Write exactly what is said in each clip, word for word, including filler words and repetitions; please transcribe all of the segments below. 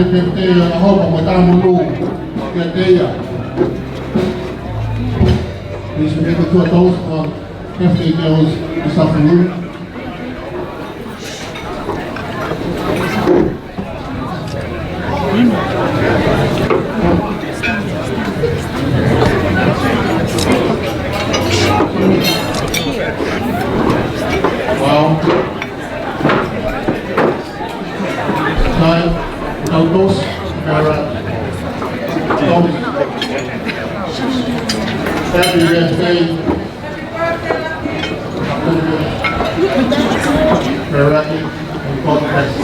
Birthday, uh, homo mo e tama monū kiate ia. Please remember to a toast for birthday girls this afternoon. Wow. Time, Tautos, Mera, Tom. Happy birthday. Meraki, and God bless.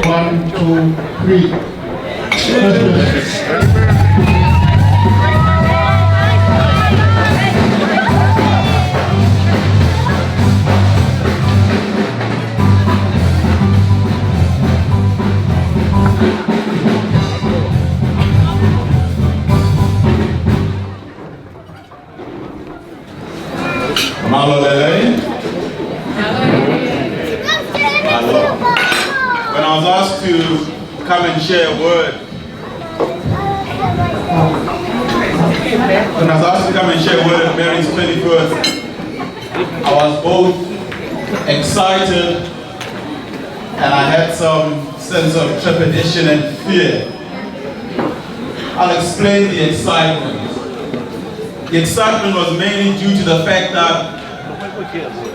One, two, three. Mālō lelei. Mālō. When I was asked to come and share a word, when I was asked to come and share a word at Mary's twenty-first, I was both excited and I had some sense of trepidation and fear. I'll explain the excitement. The excitement was mainly due to the fact that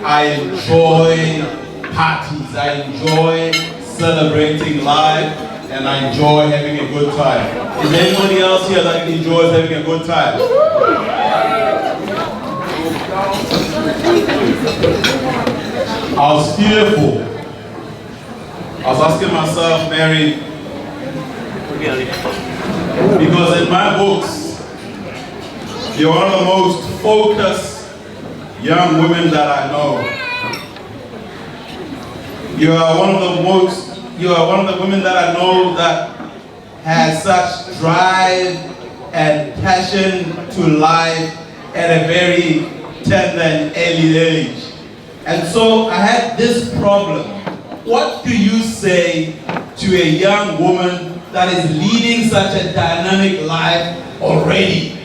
I enjoy parties, I enjoy celebrating life, and I enjoy having a good time. Is there anybody else here that enjoys having a good time? I was fearful. I was asking myself, Mary, because in my books, you're one of the most focused young women that I know. You are one of the most, you are one of the women that I know that has such drive and passion to life at a very tender and early age. And so I had this problem. What do you say to a young woman that is leading such a dynamic life already?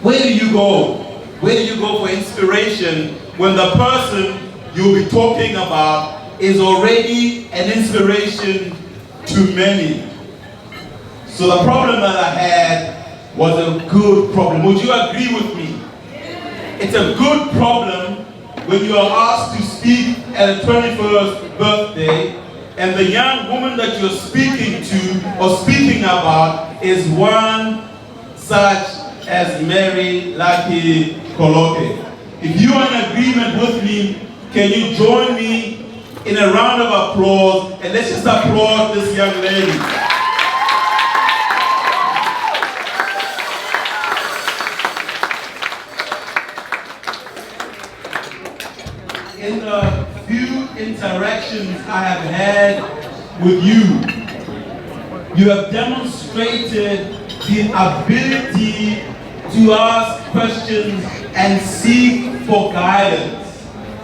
Where do you go? Where do you go for inspiration when the person you'll be talking about is already an inspiration to many? So the problem that I had was a good problem. Would you agree with me? It's a good problem when you are asked to speak at a twenty-first birthday and the young woman that you're speaking to or speaking about is one such as Mary Lucky Koloke. If you are in agreement with me, can you join me in a round of applause and let's just applaud this young lady. In the few interactions I have had with you, you have demonstrated the ability to ask questions and seek for guidance.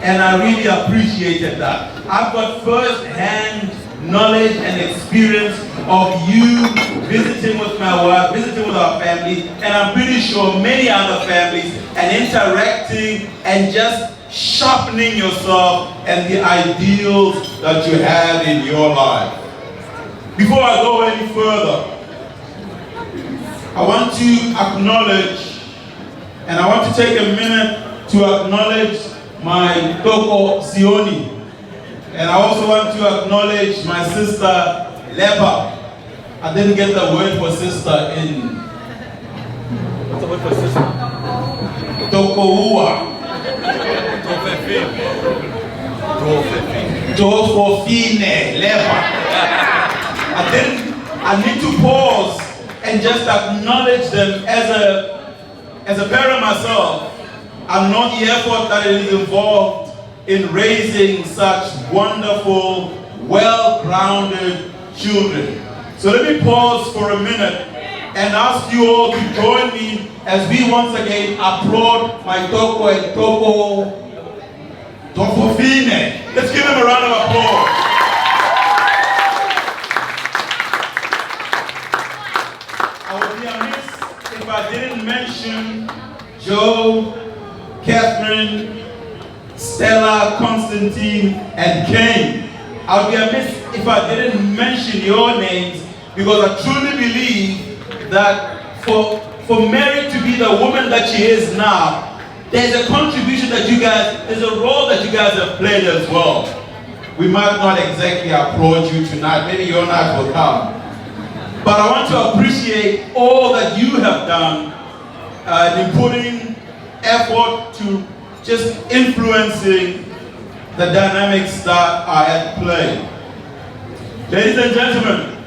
And I really appreciated that. I've got first-hand knowledge and experience of you visiting with my wife, visiting with our family, and I'm pretty sure many other families, and interacting and just sharpening yourself and the ideals that you have in your life. Before I go any further, I want to acknowledge, and I want to take a minute to acknowledge my toko Sione. And I also want to acknowledge my sister Lepa. I didn't get the word for sister in What's the word for sister? Tokoua. Tuofefine. Tuofefine. Tuofefine Lepa. I didn't, I need to pause and just acknowledge them as a, as a parent myself. I know the effort that is involved in raising such wonderful, well-grounded children. So let me pause for a minute and ask you all to join me as we once again applaud my toko and toko Tuofefine. Let's give them a round of applause. Joe, Catherine, Stella, Constantine, and Kane. I would be amiss if I didn't mention your names, because I truly believe that for, for Mary to be the woman that she is now, there's a contribution that you guys, there's a role that you guys have played as well. We might not exactly applaud you tonight, maybe your night will come. But I want to appreciate all that you have done, uh, in putting effort to just influencing the dynamics that are at play. Ladies and gentlemen,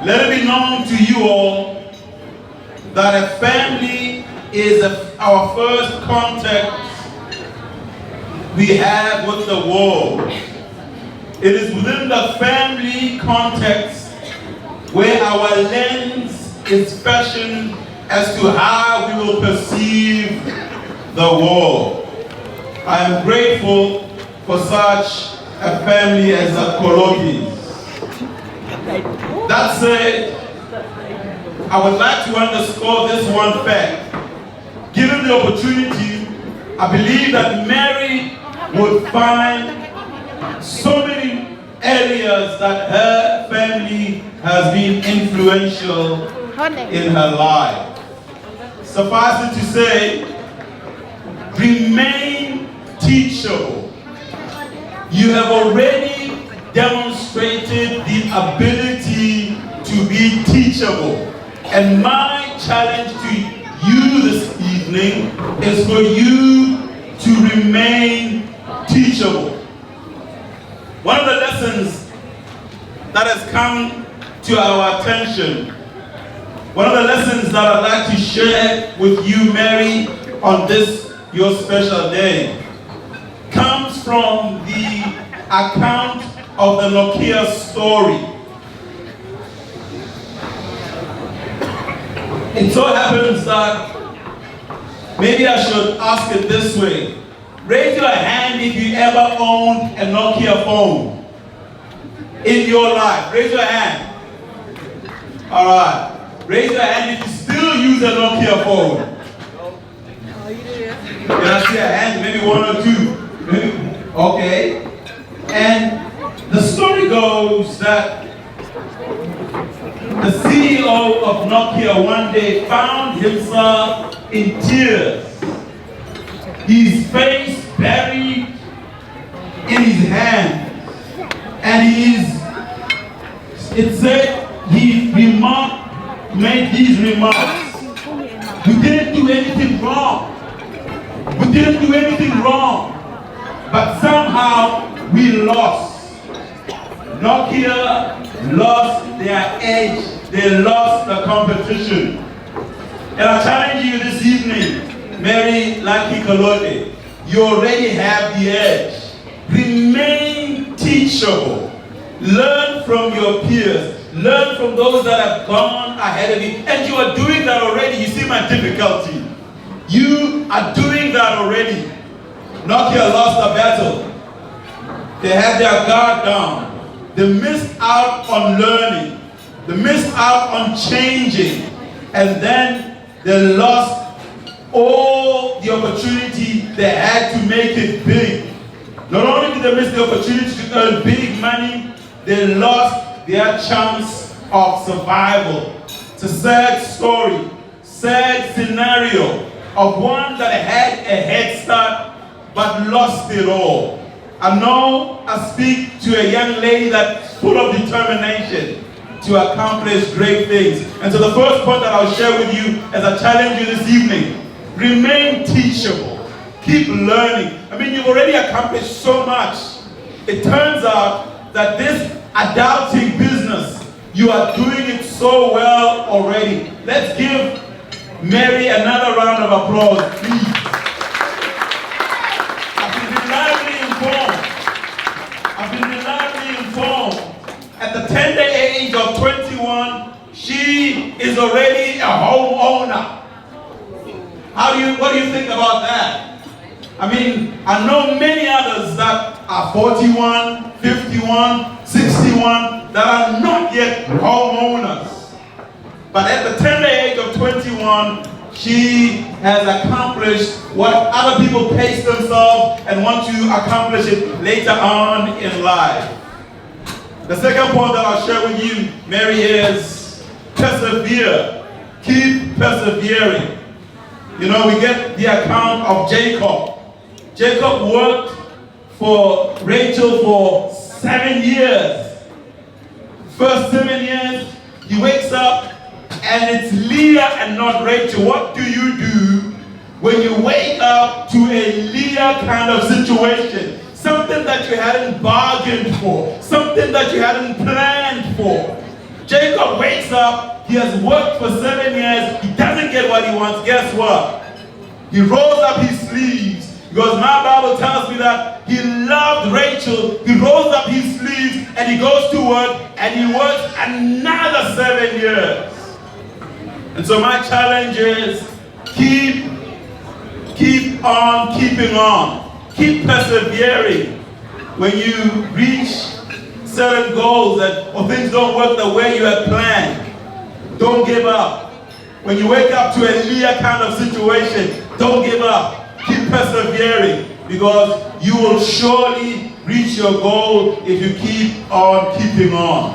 let it be known to you all that a family is a, our first contact we have with the world. It is within the family context where our lens is fashioned as to how we will perceive the world. I am grateful for such a family as the Kolokis. That said, I would like to underscore this one fact. Given the opportunity, I believe that Mary would find so many areas that her family has been influential in her life. Suffice it to say, remain teachable. You have already demonstrated the ability to be teachable. And my challenge to you this evening is for you to remain teachable. One of the lessons that has come to our attention, one of the lessons that I'd like to share with you, Mary, on this your special day, comes from the account of the Nokia story. It so happens that maybe I should ask it this way. Raise your hand if you ever owned a Nokia phone in your life. Raise your hand. All right. Raise your hand if you still use a Nokia phone. Can I see a hand? Maybe one or two. Maybe. Okay. And the story goes that the C E O of Nokia one day found himself in tears, his face buried in his hand, and he is, it said he remarked, made these remarks: "We didn't do anything wrong. We didn't do anything wrong. But somehow we lost." Nokia lost their edge. They lost the competition. And I challenge you this evening, Mary Lucky Kalote, you already have the edge. Remain teachable. Learn from your peers. Learn from those that have gone ahead of you. And you are doing that already. You see my difficulty. You are doing that already. Nokia lost the battle. They had their guard down. They missed out on learning. They missed out on changing. And then they lost all the opportunity they had to make it big. Not only did they miss the opportunity to earn big money, they lost their chance of survival. It's a sad story, sad scenario of one that had a head start but lost it all. I know I speak to a young lady that's full of determination to accomplish great things. And so the first point that I'll share with you as I challenge you this evening, remain teachable. Keep learning. I mean, you've already accomplished so much. It turns out that this adulting business, you are doing it so well already. Let's give Mary another round of applause, please. I've been reliably informed. I've been reliably informed. At the tender age of twenty-one, she is already a homeowner. How do you, what do you think about that? I mean, I know many others that are forty-one, fifty-one, sixty-one that are not yet homeowners. But at the tender age of twenty-one, She has accomplished what other people pace themselves and want to accomplish it later on in life. The second point that I'll share with you, Mary, is persevere. Keep persevering. You know, we get the account of Jacob. Jacob worked for Rachel for seven years. First seven years, he wakes up and it's Leah and not Rachel. What do you do when you wake up to a Leah kind of situation? Something that you hadn't bargained for, something that you hadn't planned for. Jacob wakes up, he has worked for seven years, he doesn't get what he wants. Guess what? He rolls up his sleeves because my Bible tells me that he loved Rachel. He rolls up his sleeves and he goes to work and he works another seven years. And so my challenge is keep, keep on keeping on. Keep persevering. When you reach certain goals that, or things don't work the way you had planned, don't give up. When you wake up to a Leah kind of situation, don't give up. Keep persevering because you will surely reach your goal if you keep on keeping on.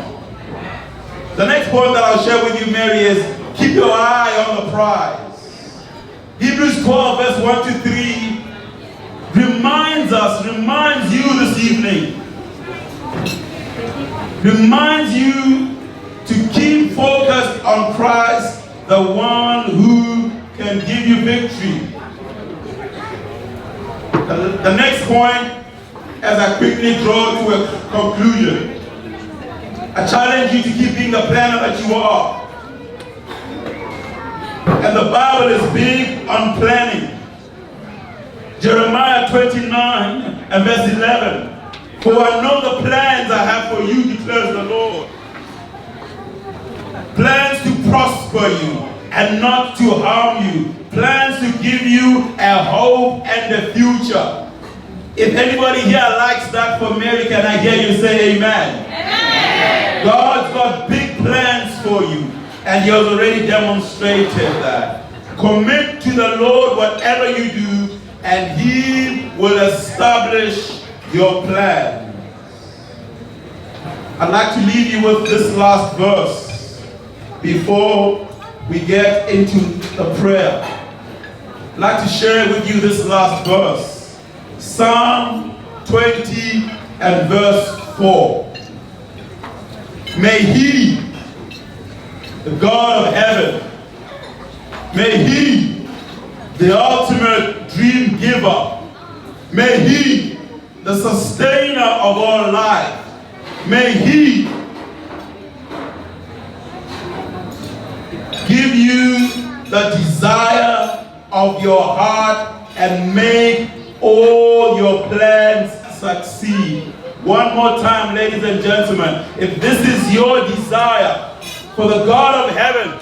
The next point that I'll share with you, Mary, is keep your eye on the prize. Hebrews twelve, verse one to three reminds us, reminds you this evening, reminds you to keep focused on Christ, the one who can give you victory. The, the next point, as I quickly draw to a conclusion, I challenge you to keep being the planner that you are. And the Bible is big on planning. Jeremiah twenty-nine and verse eleven. "For I know the plans I have for you," declares the Lord. "Plans to prosper you and not to harm you. Plans to give you a hope and a future." If anybody here likes that for Mary, can I hear you say amen? Amen. God's got big plans for you, and he has already demonstrated that. Commit to the Lord whatever you do, and he will establish your plan. I'd like to leave you with this last verse before we get into the prayer. I'd like to share with you this last verse. Psalm twenty and verse four. May he, the God of heaven, may he, the ultimate dream giver, may he, the sustainer of all life, may he give you the desire of your heart and make all your plans succeed. One more time, ladies and gentlemen, if this is your desire for the God of heaven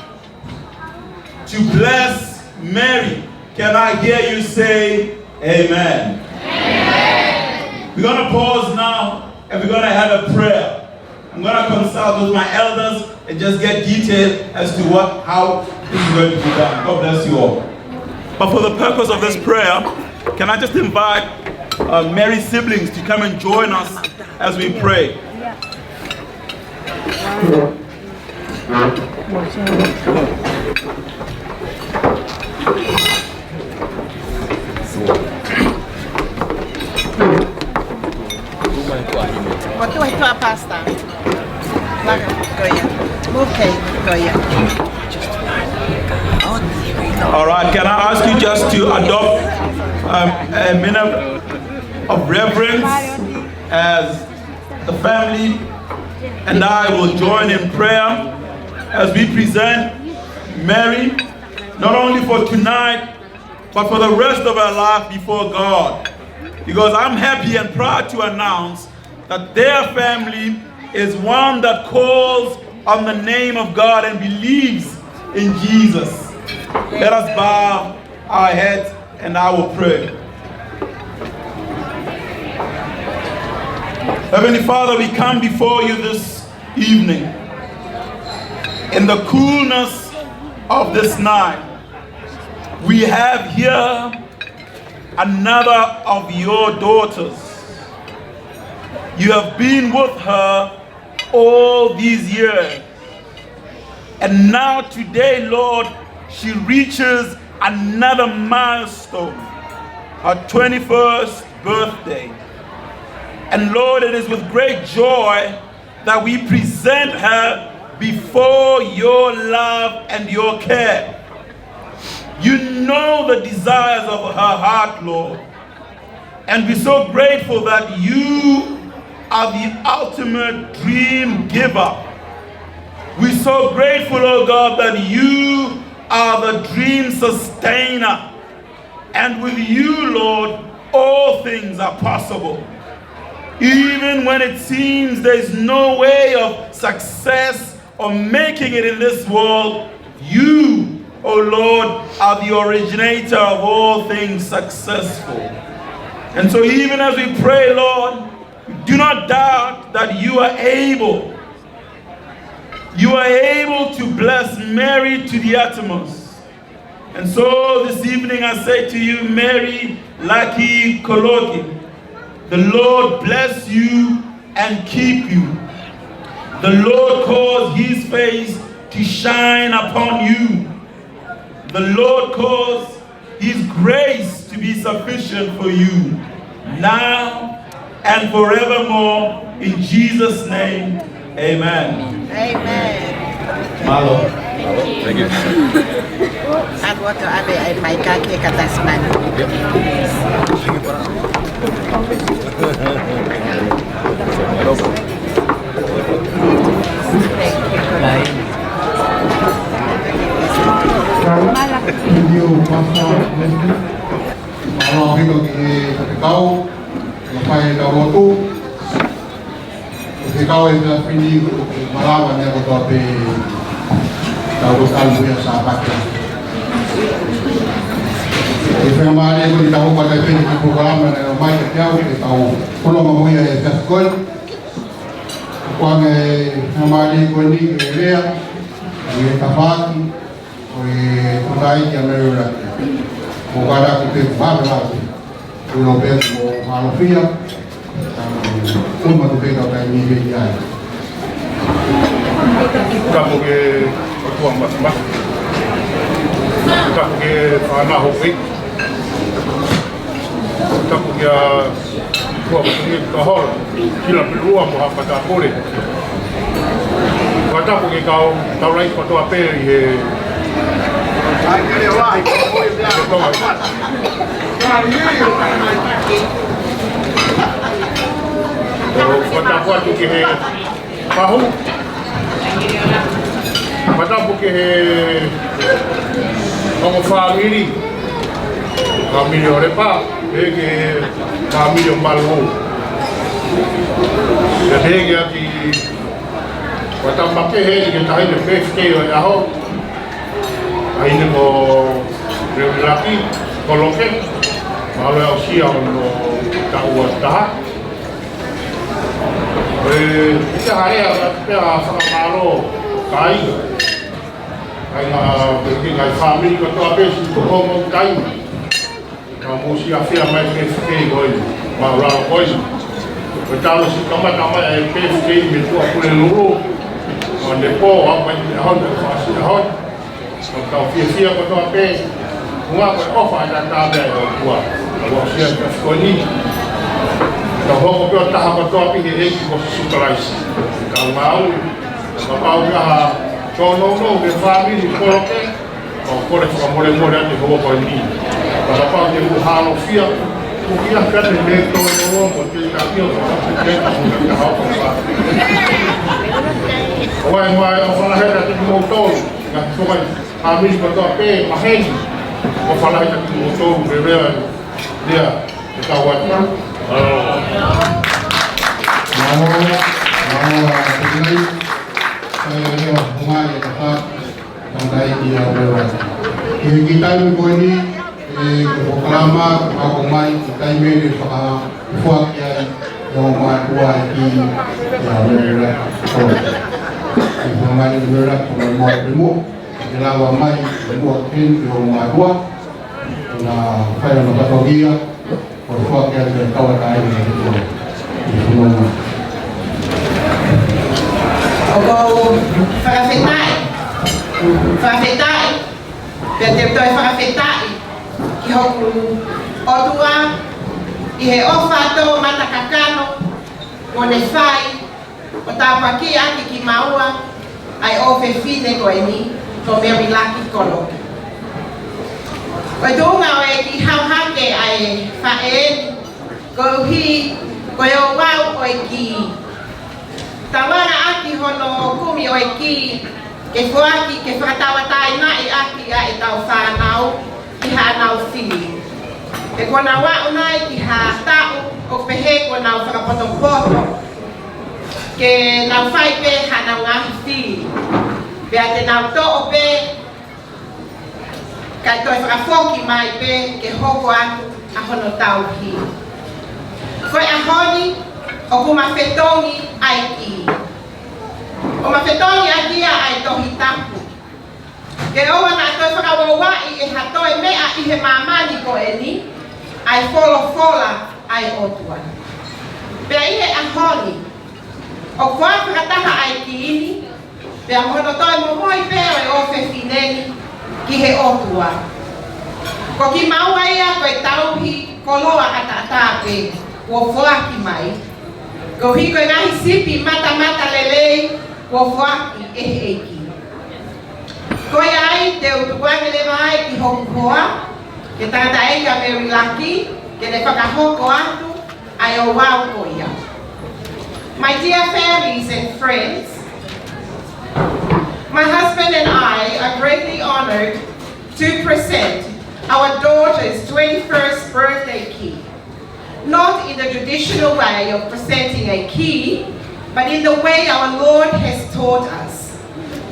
to bless Mary, can I hear you say amen? Amen. We're gonna pause now and we're gonna have a prayer. I'm gonna consult with my elders and just get detail as to what, how this is going to be done. God bless you all. But for the purpose of this prayer, can I just invite, uh, Mary's siblings to come and join us as we pray? Mo tuʻu he tuʻa, Pastor. Maka, ko ia. Okay, ko ia. All right, can I ask you just to adopt, um, a minute of reverence as the family and I will join in prayer as we present Mary, not only for tonight, but for the rest of her life before God. Because I'm happy and proud to announce that their family is one that calls on the name of God and believes in Jesus. Let us bow our heads and I will pray. Heavenly Father, we come before you this evening in the coolness of this night. We have here another of your daughters. You have been with her all these years. And now today, Lord, she reaches another milestone, her twenty-first birthday. And Lord, it is with great joy that we present her before your love and your care. You know the desires of her heart, Lord. And we're so grateful that you are the ultimate dream giver. We're so grateful, oh God, that you are the dream sustainer. And with you, Lord, all things are possible. Even when it seems there's no way of success or making it in this world, you, oh Lord, are the originator of all things successful. And so, even as we pray, Lord, do not doubt that you are able. You are able to bless Mary to the uttermost. And so this evening I say to you, Mary Laki Koloki, the Lord bless you and keep you. The Lord cause his face to shine upon you. The Lord cause his grace to be sufficient for you now and forevermore. In Jesus' name, amen. Amen. Mālō. Thank you. Aguato abe ai mai kake katasman. Thank you. Mālō ʻaupito ki he faifekau, ʻa e fai ʻetau lotu. Faifekau e efiafi ni, ʻoku malava ni ʻa kotoa pē ʻetau lotu ʻalu ia Sāpate. ʻE faingamālie ko eni tau hoko atu pē ki he polokalama naʻe ʻomai kiate au ke tau fononga mo ia he efiafi ko eni. Ko e faingamālie ko eni ke lea, ke tafoki, ko e tokolahi kia Mary Laki. Ko e kata ki he pē vave vave. Ko e lope mo Malofia. Ko e matu pē ka kai ni he ia. Tapu ki he ʻOtua Mafimafi. Tapu ki he fānau houʻeiki. Tapu kia Tuʻa Kumi Kahola, Kila Pelua mo Hapa Tapule. Fakatapu ki he kau taulaʻeiki kotoa pē ʻi he Tonga. Fakatapu atu ki he Pahu. Fakatapu ki he ongo fāmili, fāmili ʻo Lepa, pehē ki he fāmili ʻo Malu. Pea pehē ki he ʻEiki, fakatapu makehe ki he taʻahine birthday ʻo e ʻaho, taʻahine ko Leo Laki Koloke, mahalo ʻe aʻusia hono taʻu ua taha. ʻE, ʻi he ʻaho ni, ʻoku ou fakamālō, kāinga. Kāinga, pehē ki he ngaahi fāmili kotoa pē siʻi ko hono kāinga. Ka mou siʻi ʻafio mai ki he fefine ko eni, mālō ko eni. Ko e talu siʻi kamata mai e fefine mei Tuʻapulelulu. Ko ʻene pō, ʻa mai ki he ʻaho ni, fasi ʻaho ni. Ko e kau fiefia kotoa pē, ʻuhinga ko e ʻofa ʻa e tangata mei he ʻOtua. Ka ua sia ka fiko ni. Ka hoko pē ʻo taha kotoa pē he ʻEiki ko Sīsū Kalaisi. Ka ngāue, kapau ʻe ʻi ai ha tōnounou mei he fāmili Koloke, ʻoku ou kole fakamolemole atu he houa ko eni. Ka kapau te u hālofia, ʻoku ʻi ai pē ha meʻa tōnounou mo te ka ʻio ka ka ka ka ka ka ka ka. ʻOua ʻe mai ʻofa lahi atu kiate kimoutolu, ngaahi foki fāmili kotoa pē, maheni, ʻofa lahi atu kiate kimoutolu, lelea, lea, e tau atu. Mālō, mālō, ʻa e tēnei, ʻa e lea, ʻo mai e kata, tangataʻeiki ʻa Leo. Ki he kiʻi taimi ko eni, ʻe, ko e polokalama, ʻoku hoko mai, kiʻi taimi eni fakafoki ai, ʻe ongo mātuʻa ʻEiki, ʻa Leo, ʻo, ʻe ongo mātuʻa Leo, ʻo mai, ʻe ongo mātuʻa, ʻe ongo mātuʻa, Naʻe fai hono fatongia, ʻo foaki atu e tauʻatāina ki he fononga. ʻOku ou fakafetaʻi, fakafetaʻi, pea te u toe fakafetaʻi ki hoku ʻOtua ʻi he ʻofa tō mata kakano kuo ne fai, ʻo tāpuakiʻi ʻaki kimaua ʻa e ʻofefine ko eni, ko Mary Lucky Koloke. Ko e tuʻunga ʻo e kiʻi hao hake ʻa e faʻē ni, koeʻuhi ko e ouau ʻo e kī. Tauange ʻaki hono kumi ʻo e kī, ke foaki, ke fakatauʻatāinaʻi ʻaki ʻa ʻetau fānau ʻi haʻanau fili. He kuo nau aʻu nai ki ha taʻu ʻoku pehē kuo nau fakapotopoto ke nau fai pē haʻanau ngaahi fili. Pea te nau toʻo pē, kae toe fakafoki mai pē ke hoko atu ʻa hono tauhi. Ko e ʻaho ni, ʻoku ma fetongi ʻa e kī. ʻOku ma fetongi ʻaki ia ʻa e Tohi Tapu. Ke ʻoua naʻa toe fakaouauaʻi ʻe ha toe meʻa ʻi he māmani ko eni ʻa e folofola ʻa e ʻOtua. Pea ʻi he ʻaho ni, ʻoku foaki fakataha ʻa e kī ni, pea mo hono toe momoi pē ʻo e ʻofefine ni ki he ʻOtua. Ko kimaua ia ko e tauhi koloa ʻataʻatā pē kuo foaki mai, koeʻuhi ko e ngaahi sipi matamatalelei kuo foaki ʻe he ʻEiki. Ko ia ai, te u tukuange leva ai ki hoku hoa, ki he tangataʻeiki ʻa Mary Lucky, ke ne fakahoko atu ʻa e ouau ko ia. My dear families and friends, my husband and I are greatly honored to present our daughter's twenty-first birthday key. Not in the traditional way of presenting a key, but in the way our Lord has taught us.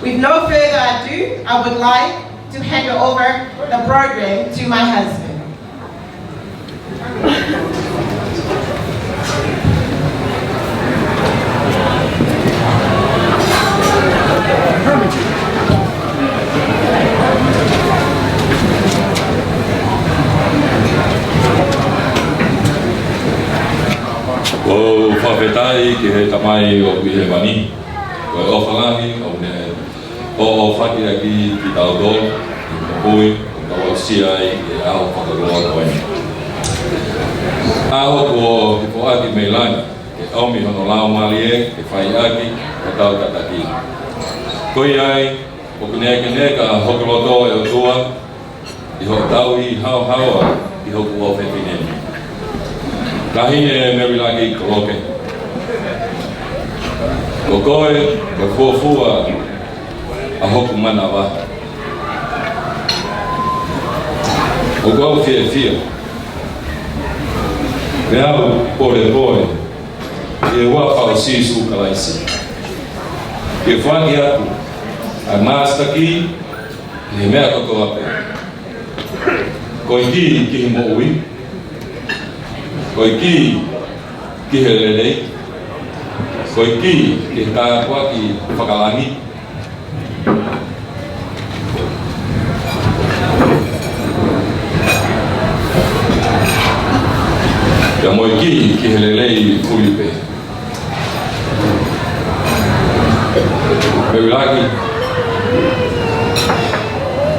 With no further ado, I would like to hand over the program to my husband. ʻOku ou fakafetaʻi ki he Tamai ʻoku ʻi hēvani. Ko e ʻofa lahi ʻoku ne ʻoʻofaki ʻaki kitautolu, ʻi he moʻui ʻoku tau aʻusia ai ʻi he ʻaho fakaloloa ko eni. ʻAho kuo hifo ʻaki mei langi, ke ʻomi hono Laumālie ke fai ʻaki hotau tataki. Ko ia ai, ʻoku ne ʻeke neka hoku loto, ʻe ʻOtua, ʻi hoʻo tauhi haohaoa ʻi hoku ʻofefine ni. Taʻahine Mary Lucky Koloke. Ko koe, ko e fuofua ʻa hoku manava. ʻOku ou fiefia. Pea u pōlepole ʻi he huafa ʻo Sīsū Kalaisi, ke foaki atu ʻa e master key ʻi he meʻa kotoa pē. Ko e kī ki he moʻui. Ko e kī ki he lelei. Ko e kī ki he tāpuaki fakalangi. Pea mo e kī ki he lelei fuli pē. Mary Lucky,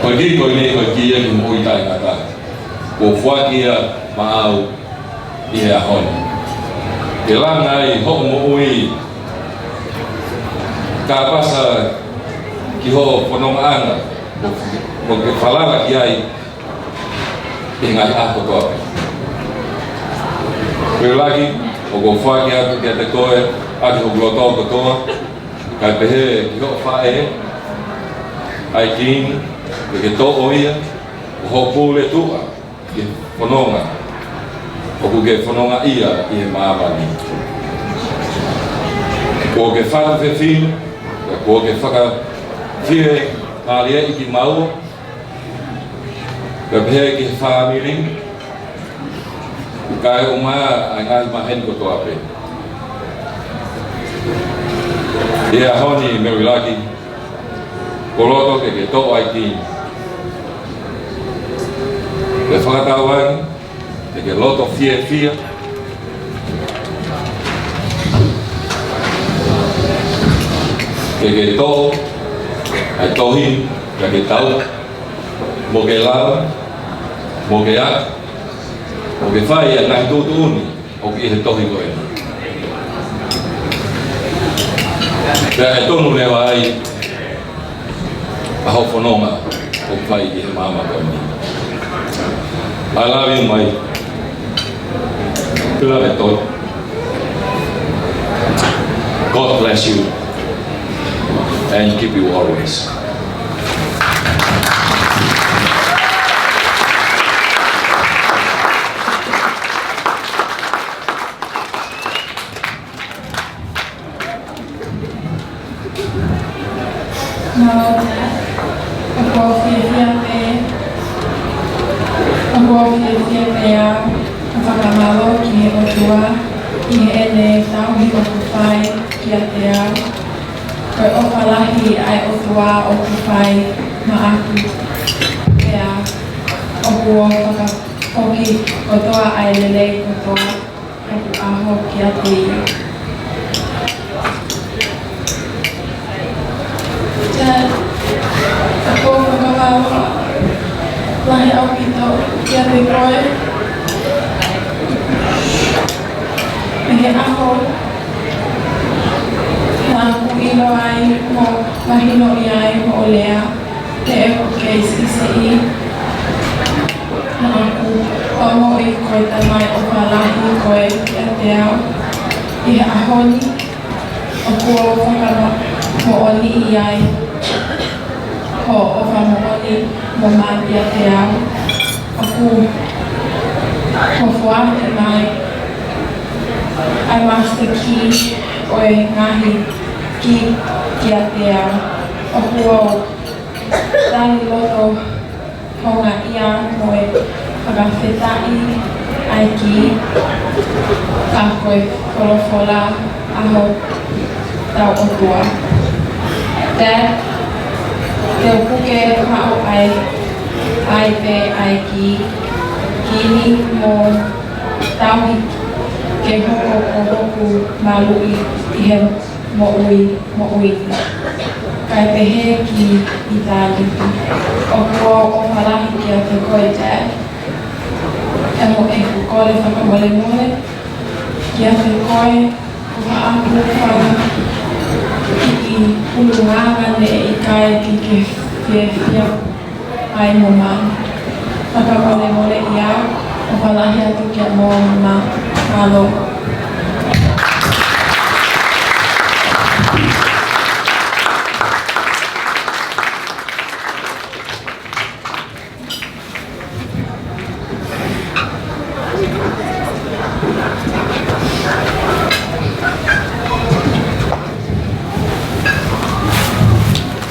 ko e kī ko eni, ko e kī ia ki he moʻui taʻengata. Kuo foaki ia maʻau ʻi he ʻaho ni, ke langa ai hoʻo moʻui, kāpasa ki hoʻo fonongaʻanga, ʻo, ʻo ke falala ki ai ʻi he ngaahi ʻaho kotoa pē. Mary Lucky, ʻoku ou foaki atu kiate koe ʻaki hoku loto kotoa, kae pehē ki hoʻo faʻē, ʻa e kī ni, ke ke toʻo ia ko hoʻo puletuʻa ki he fononga ʻoku ke fononga ai ʻi he māmani. Kuo ke fatu fefine, pea kuo ke fakafiemālieʻi kimaua, pea pehē ki he fāmili, kae ʻumaʻā ʻa e ngaahi maheni kotoa pē. ʻI he ʻaho ni, Mary Lucky, ʻoku ou loto ke ke toʻo ʻa e kī ni. Ke fakatauange te ke loto fiefia, ke ke tō ʻa e tohi, ka ke tau, mo ke lau, mo ke ʻai, mo ke fai ʻa e ngaahi tuʻutuʻuni ʻoku ʻi he tohi ko eni. Pea ʻe tonu leva ai ʻa hoʻo fononga ʻoku fai ʻi he māmani ko eni. I love you, my beloved daughter. God bless you and keep you always. Mālō, ʻoku ou fiefia pē, ʻoku ou fiefia pē au ʻo fakamālō ki he ʻOtua ʻi heʻene tauhi ʻoku fai kiate au. Ko e ʻofa lahi ʻa e ʻOtua ʻoku fai maʻaku, pea ʻoku ou fakafoki kotoa ʻa e lelei kotoa ʻoku ʻaho kiate ia. Dad, ʻoku ou fakamālō lahi ʻaupito kiate koe ʻi he ʻaho naʻa ku ʻilo ai mo mahinoʻi ai hoʻo lea heʻeku kei siʻisiʻi. Naʻa ku ongoʻi ko e tamai ʻofa lahi koe kiate au ʻi he ʻaho ni. ʻOku ou fakamoʻoniʻi ai hoʻo ʻofa moʻoni mo mā kiate au. ʻOku ou foaki mai ʻa e master key ʻo e ngaahi key kiate au. ʻOku ou tali loto houngaʻia mo e fakafetaʻi ʻa e key, ka ko e folofola ʻa hotau ʻOtua. Dad, te u puke maʻu ai, ai pē ʻa e key, key ni mo tauhi ke hoko ko hoku maluʻi ʻi he moʻui, moʻui. Kae pehē ki ʻitāniti. ʻOku ou ʻofa lahi kiate koe, Dad. Pea mo ʻeku kole fakamolemole kiate koe, ko haʻaku fanga kiʻi ʻulungaanga ne ʻikai ke ke fiefia ai mo mā. Fakamolemoleʻi au, ʻofa lahi atu kia mō mā. Mālō.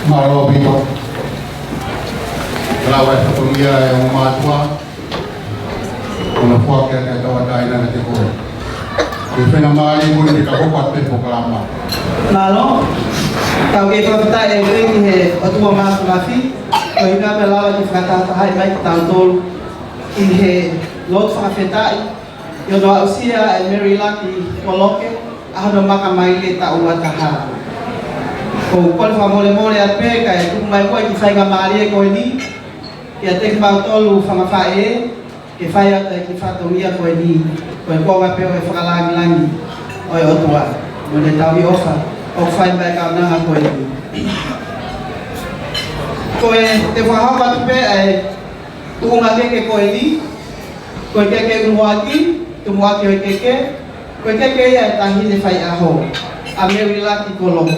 Mālō ʻaupito. Lau e fatongia ʻa e ongo mātuʻa. Ko hono foaki ʻa e tauʻatāina kiate koe. Ke fenga mālie mo ne ka hoko atu pē polokalama. Mālō. Tau kei fakafetaʻi pē ki he ʻOtua Māfimafi, ko e ʻuhinga pē lava ke fakatahatahaʻi mai kitautolu ʻi he lotu fakafetaʻi, ʻi hono aʻusia ʻe Mary Lucky Koloke ʻa hono maka maile taʻu ua taha. ʻOku ou kole fakamolemole atu pē kae tuku mai muʻa e kiʻi faingamālie ko eni kiate kimautolu fanga faʻē, ke fai atu e kiʻi fatongia ko eni, ko e konga pē ʻo e fakalāngilangi ʻo e ʻOtua mo ʻene tauhi ʻofa ʻoku fai mai ki he kaunanga ko eni. Ko e, te u fakahoko atu pē ʻa e tuʻunga keke ko eni. Ko e keke ʻuluaki, tumuʻaki ʻo e keke, ko e keke ia ʻa e taʻahine faiʻaho, ʻa Mary Lucky Koloke.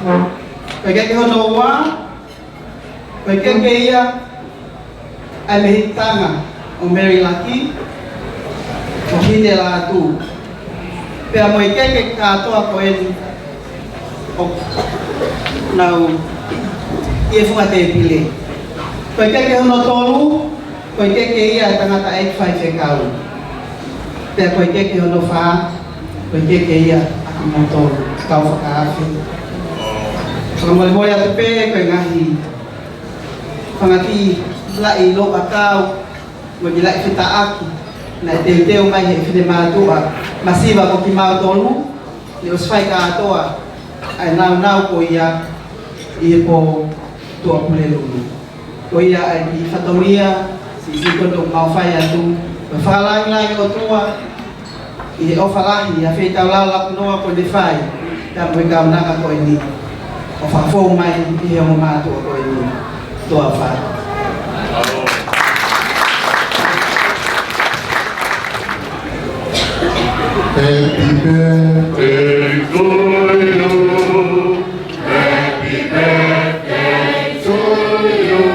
Ko e keke hono ua, ko e keke ia ʻa e mehikitanga ʻo Mary Lucky, ko Hine Lātū. Pea mo e keke kātoa ko eni ʻoku nau ʻi he funga tēpile. Ko e keke hono tolu, ko e keke ia ʻa e tangataʻeiki faifekau. Pea ko e keke hono fā, ko e keke ia ʻa kimoutolu kau fakaafe. Fakamolemole atu pē ko e ngaahi fanga kiʻi laʻi loʻakau Mo e kiʻi laʻi fetaʻaki naʻe teuteu mai ʻe he finemātuʻa masiva ko kimautolu, ne ʻosi fai kātoa ʻa e nāunau ko ia ʻi he pō Tuʻapulelulu. Ko ia ʻa e kiʻi fatongia siʻisiʻi ko eni ʻoku mau fai atu, ko e fakalāngilangi ʻOtua ʻi he ʻofa lahi ʻa e feitau lalaku noa kuo ne fai, pea mo e kaunanga ko eni ʻo fakafou mai ʻi he ongo mātuʻa ko eni. Tuʻa ʻofa. Happy birthday to you. Happy birthday to you.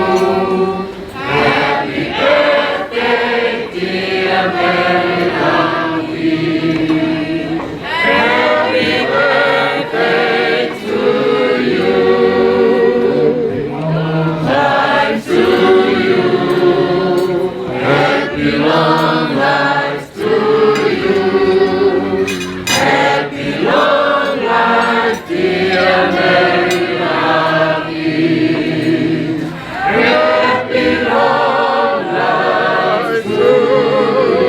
Happy birthday, dear Mary Lamb. Happy birthday to you. Long life to you. Happy long life to you. Happy long life, dear Mary Lamb. Happy long life to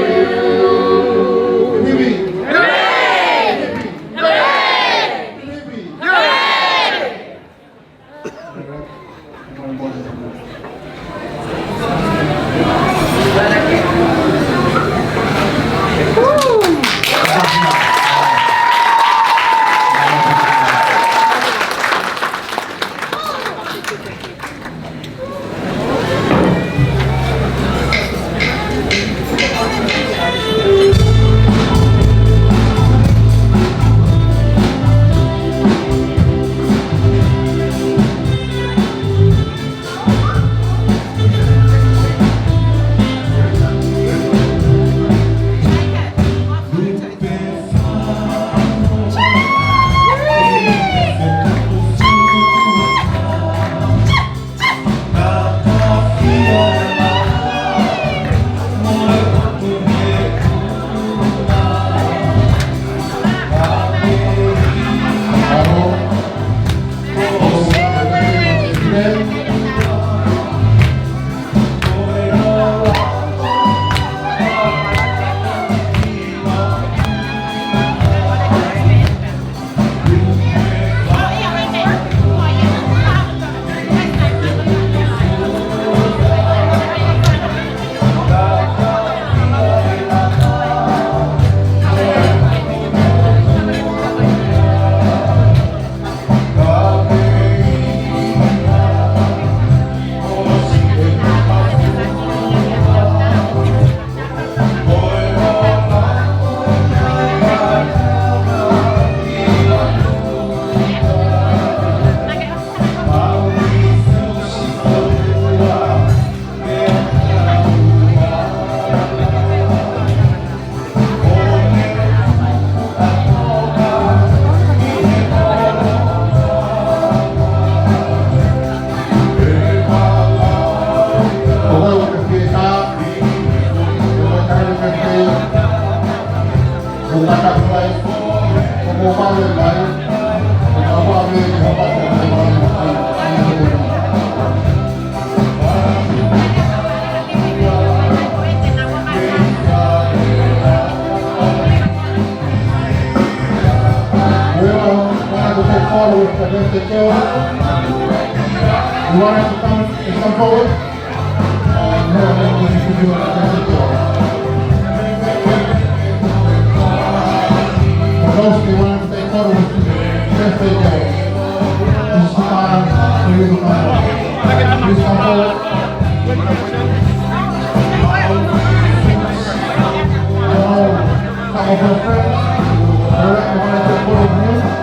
you. Hooray! Hooray! Hooray! Whoever wanted to take photo with the birthday girl, you wanted to come and come forward. For those who want to take photos with the birthday girl, this is the time for you to come forward. Please come forward. Come on, come on, friends. All right, we want to take photos with you.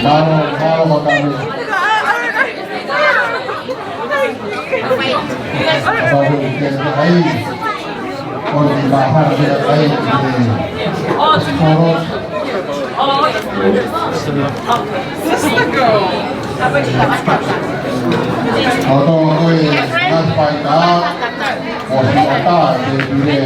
Mālō, mālō, mālō. Mālō, mālō. Sister girl. ʻOku ʻi ai e ngaahi faitā, ʻoku ʻi ai e pule.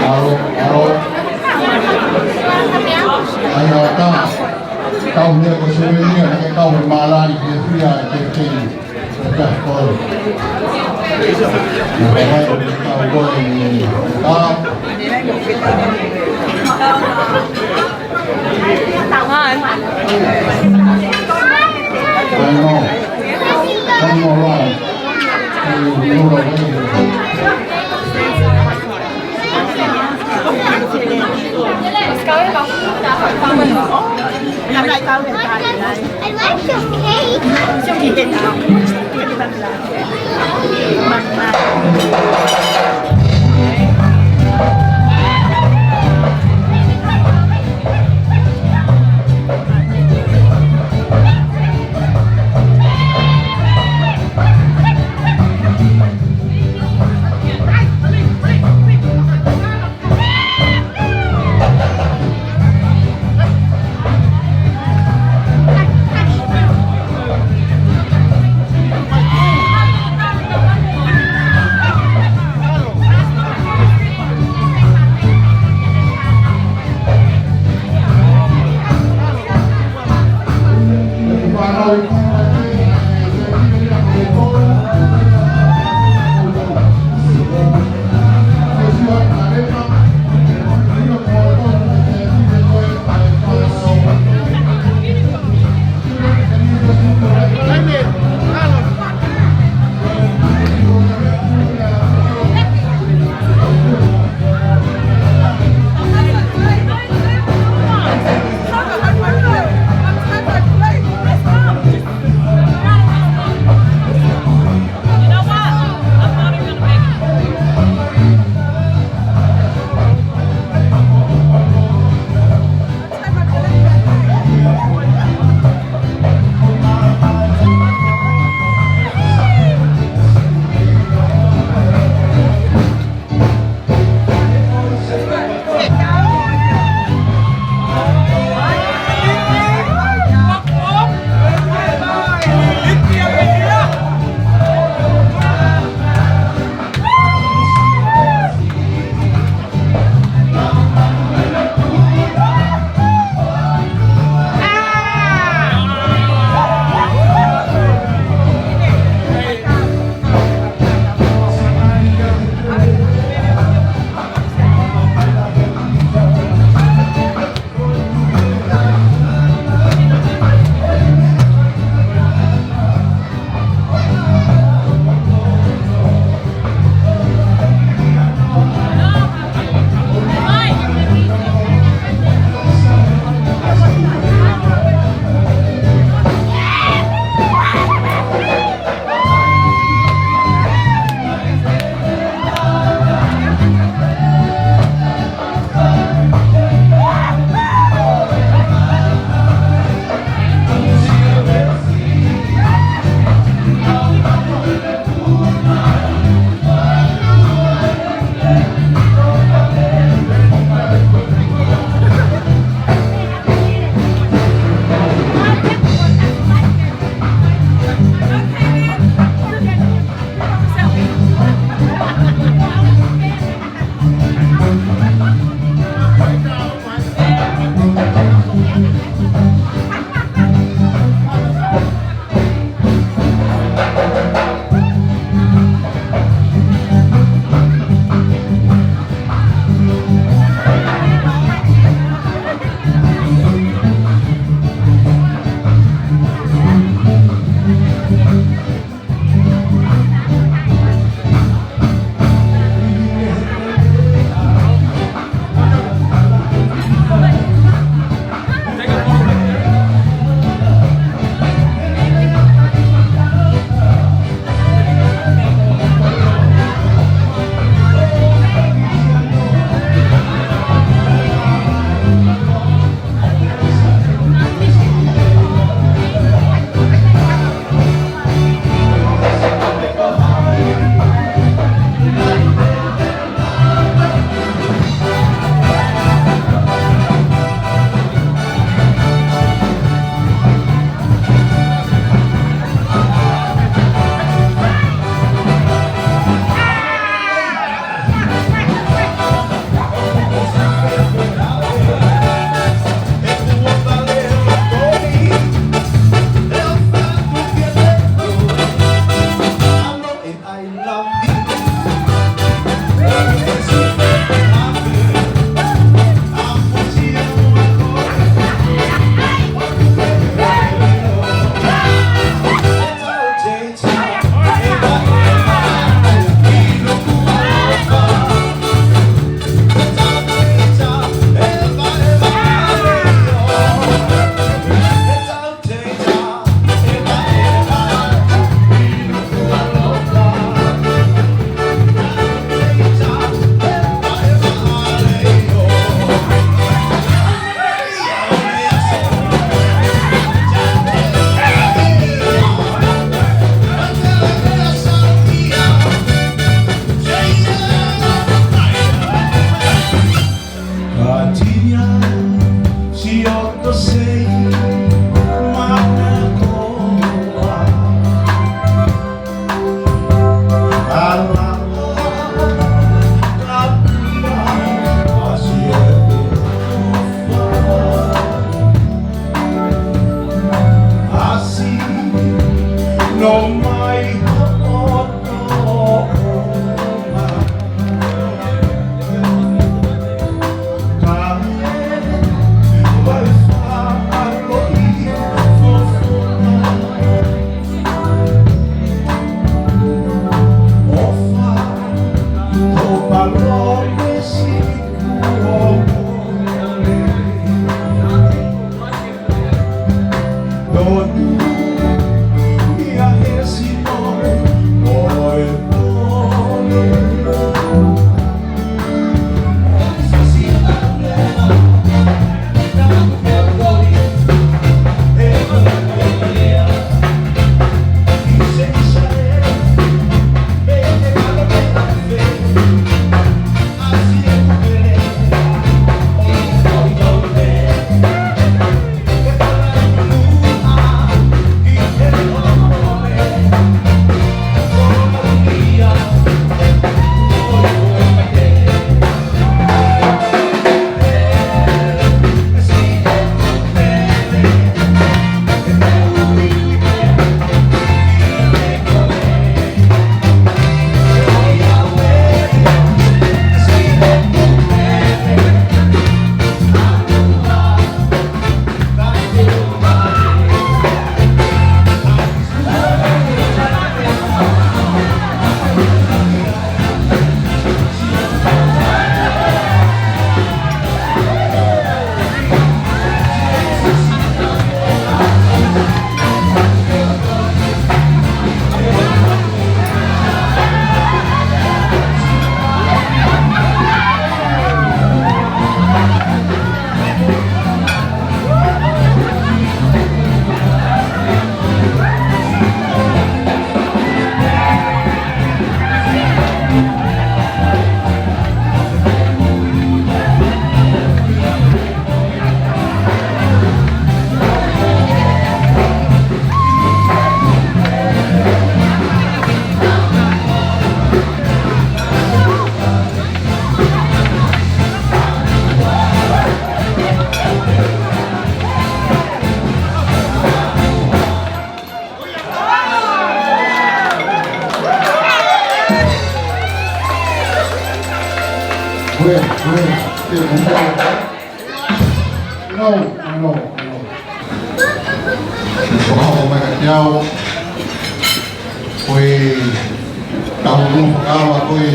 ʻAlo, ʻalo. ʻAi ʻa e tā. Kau hea ko Sevenia, naʻe kau he mālani ke fia ke kei. Ka ko. Naʻe kau ko e tā. I like your cake. Great, great. No, no, no. Fakahoko mai kiate au, ko e tau no fakaava ko e,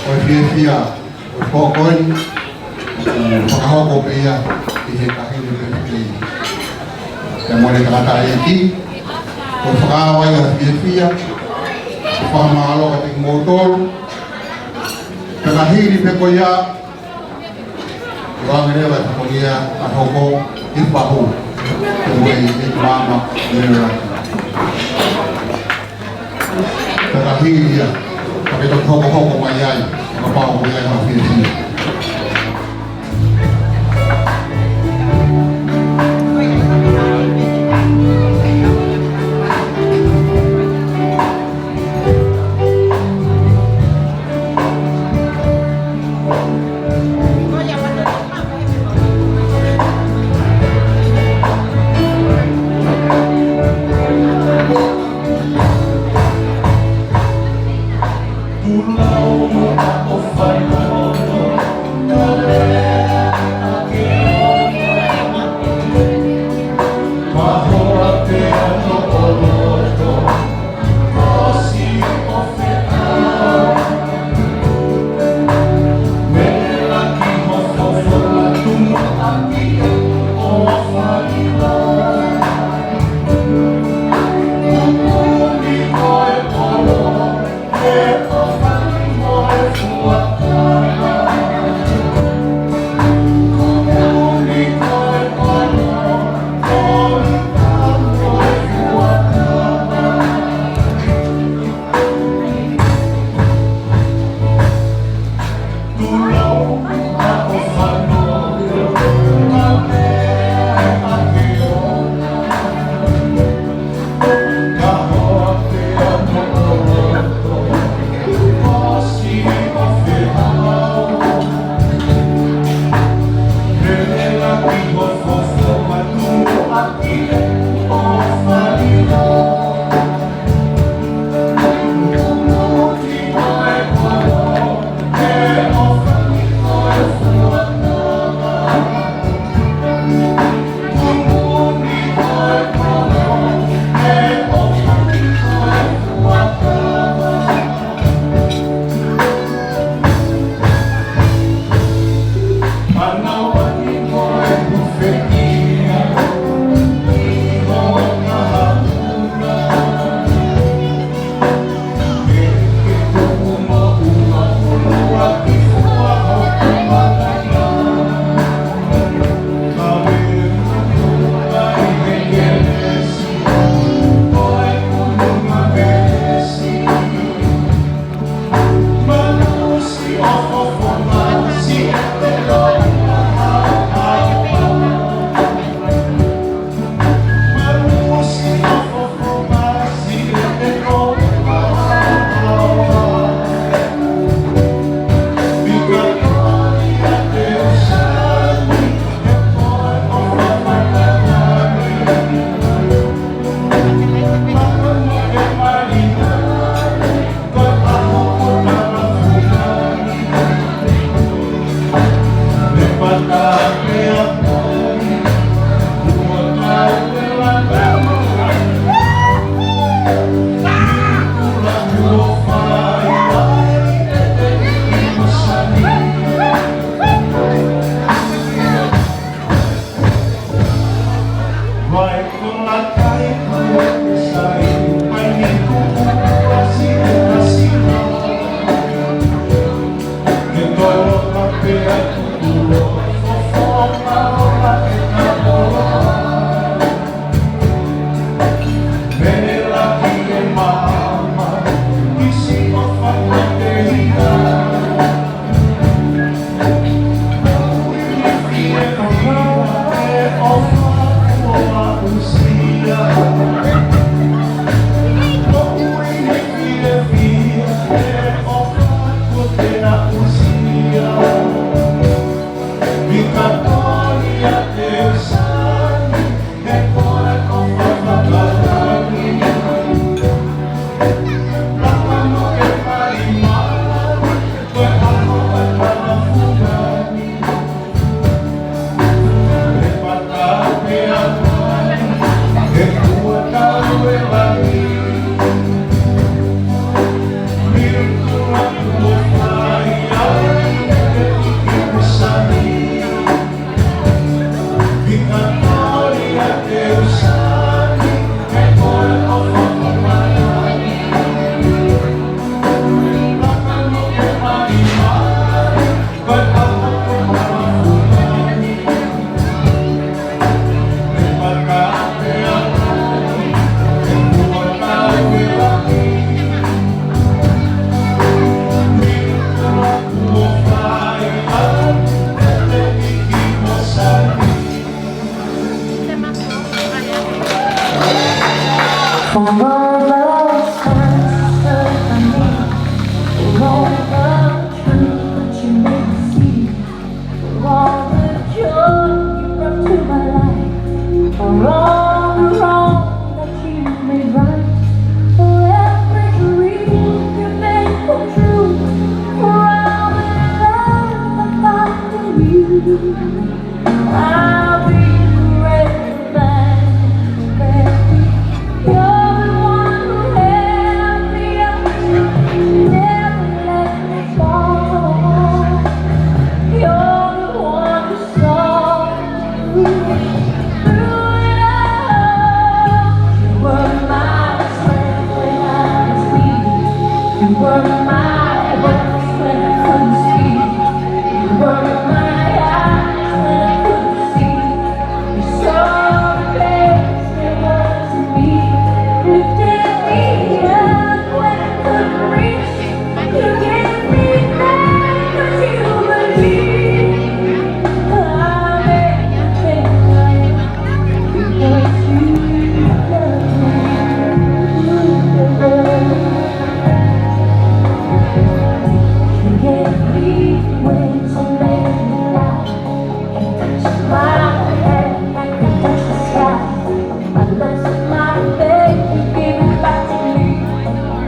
ko e fiefia. Ko e pō ko eni, ʻoku fakahoko pē ia ʻi he kahili pē ki he mole tangata ʻeiki. Ko e fakaava ia ʻo e fiefia, fakamālō kiate kimoutolu. Ko e kahili pē ko ia, ʻoange leva e fatongia ʻa hoko ʻi Pahu. Ko e ʻEiki Maama Mele Laki. Ko e kahili ia, ka ke toki hokohoko mai ai, kapau ʻoku ʻi ai haʻo fiefia. For all those times you stood by me, for all the truth that you made me see, for all the joy you brought to my life, for all the wrong that you made right, for every dream you made come true, for all the love I found in you. I'll be forever thankful, baby. You're the one who held me up, never let me fall. You're the one who saw me through it all. You were my strength when I was weak. You were my voice when I couldn't speak. You were my eyes when I couldn't see. You saw the best there was in me. Lifted me up when I couldn't reach. You gave me life 'cause you believe. I'm everything I am because you love me. You gave me wings and made me fly. You touched my hand, I could touch the sky. I lost my faith, you gave it back to me.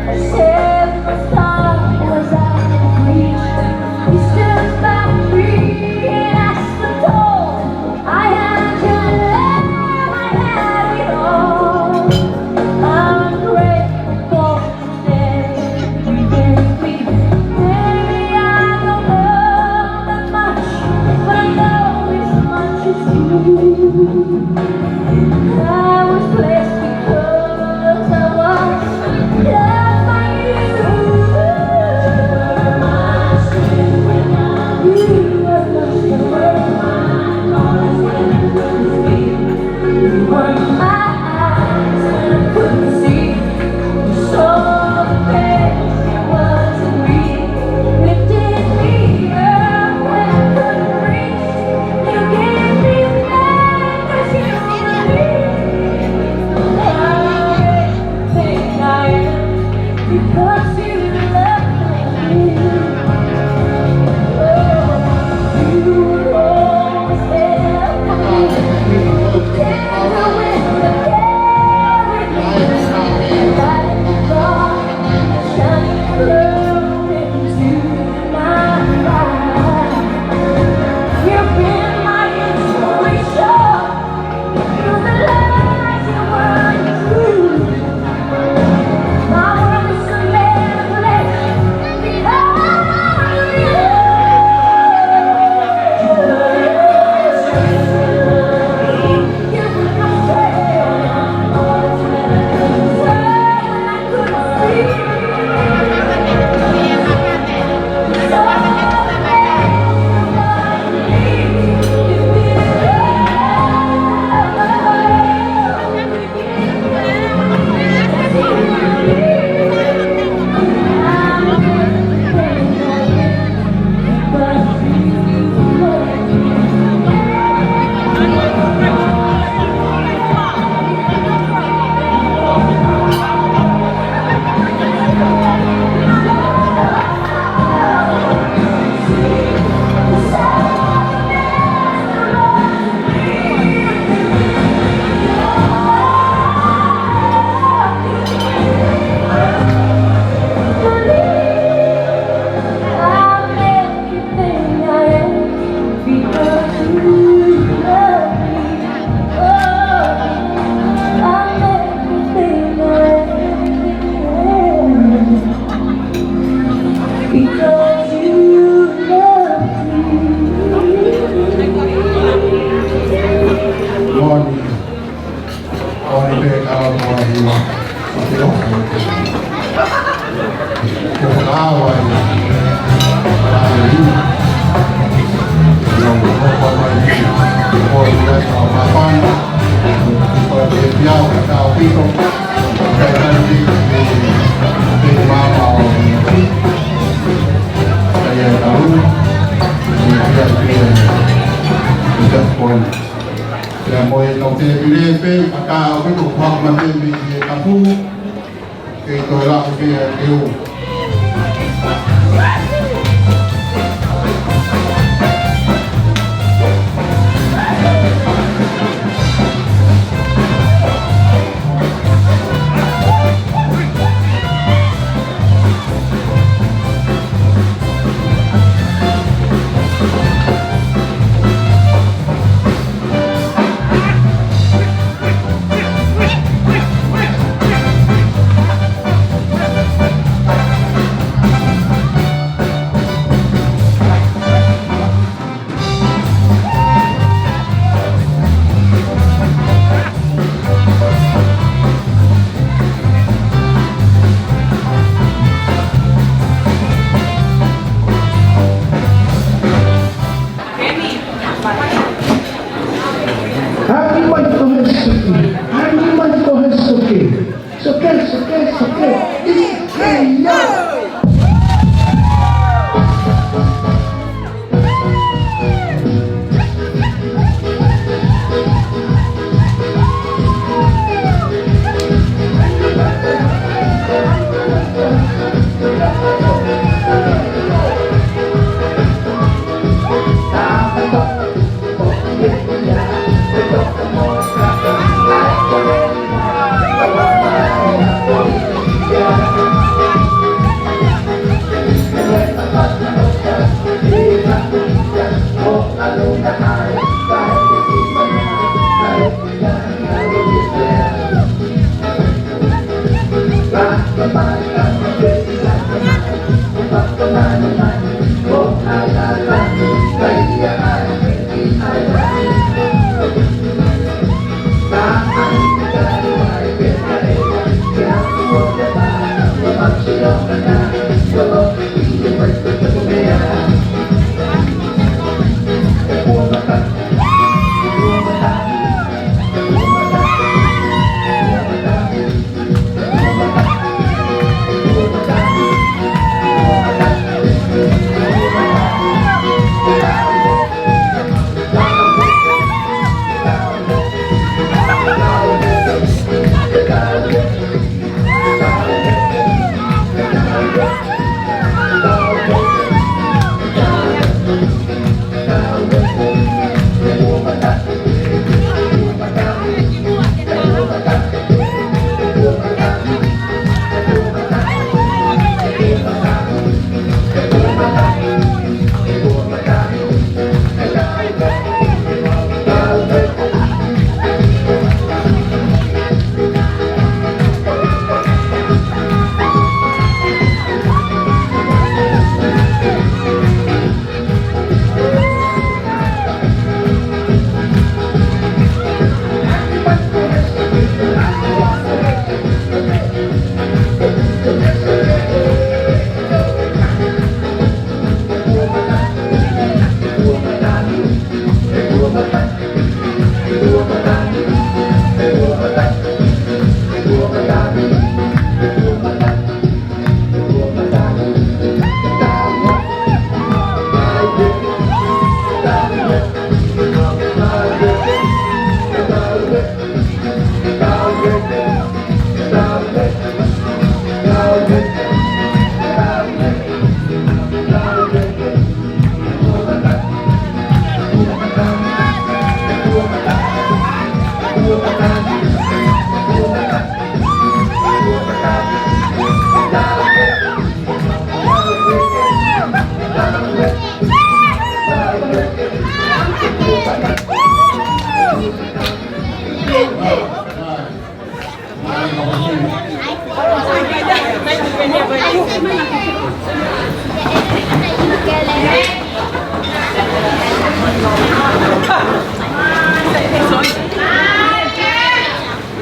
You said the star was out of reach. You stood by me and I stood tall. I had your love, I had it all. I'm grateful for the day you gave me. Maybe I don't know that much, but I know as much as you. I was blessed because I was loved by you. You were the first. You were my eyes when I couldn't see. You saw the best there was in me. Lifted me up when I couldn't reach. You gave me life 'cause you believe. I'm everything I am because you love me. Oh, you were always there for me. You came to win the carry me. Light in the dark, shining through into my life. You've been my inspiration. Through the lies you weren't true. Pea mo e tau te pile pe, a ka o pe ko hak ma te me e kapu, ke to la ke ke u. Haʻi mai ko he soke. Haʻi mai ko he soke. Soke, soke, soke. It's K O.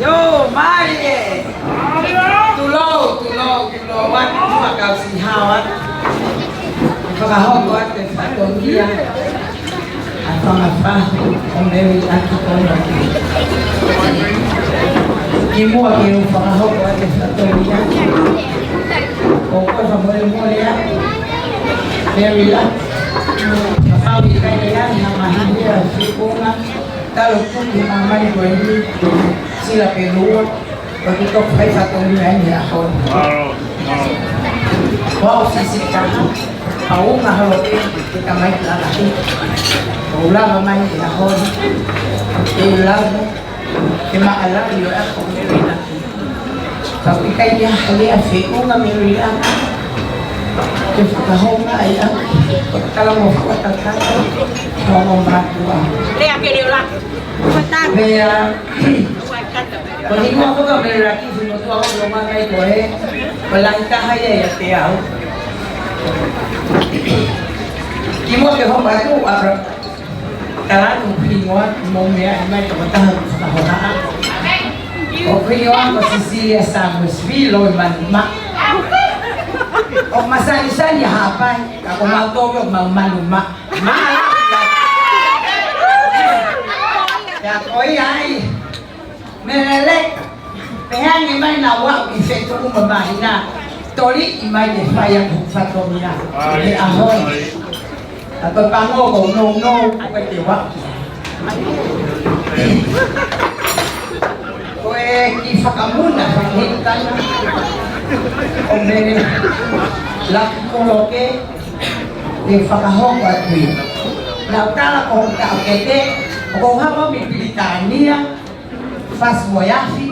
Yo, Marie. Tulou, ʻOatu muʻa kau siʻi hao atu. Fakahoko atu e fatongia ʻa e fanga fahu ʻo Mary Lucky Konoki. Kimuʻa ke u fakahoko atu e fatongia, ʻoku ou fakamolemole atu Mary Lucky. Kapau ʻe ʻikai ke ʻi ai ha maheni ʻa e feʻunga, talu tuki māmani ko eni, sila pē lua. ʻOku toki fai fatongia ʻi he ʻaho ni. Wow, wow. Wow, sisi ka. Paunga holo pē, ke tamai ki lata hi. ʻOku lava mai ʻi he ʻaho ni. ʻE lava, ke maʻalahi ʻo e ʻaho Mary Lucky. Ka ʻoku ʻikai ke ʻi ai ha lea feʻunga Mary Lucky ke fakahoko ai ʻa e kala mo fua tataka. Mo mo mātua. Lea ke leo la. Pea, ko e hingoa ko ē ʻo Mary Lucky, si mo tua ko lo ma mai ko e, ko e lahi taha ia ʻiate au. Kimuʻa ke hoko atu, ʻa e tala atu hingoa, mo meʻa ʻi mai tokotaha fakahohaʻa. ʻOku hingoa ko Cecilia Samuels Vilo ʻi Manuma. ʻOku ma sani sani Haʻapai, ka ko mau tō ʻo mau Manuma. Ma, ia ko ia ai. Meleleka, pehē ange mai naʻa ku ʻi he feituʻu mo mahina, toli ʻi mai ke fai ʻa e fatongia he ʻaho ni. ʻA e pango ko nounou, ko e te wa. Ko e kiʻi fakamuna, fakahikitanga ʻo Mele Laki Koloke, ke fakahoko atu ia. Naʻa ku tala ko e taʻokete, ʻoku ou hanga ʻi Pilitānia, fasi mo e afi,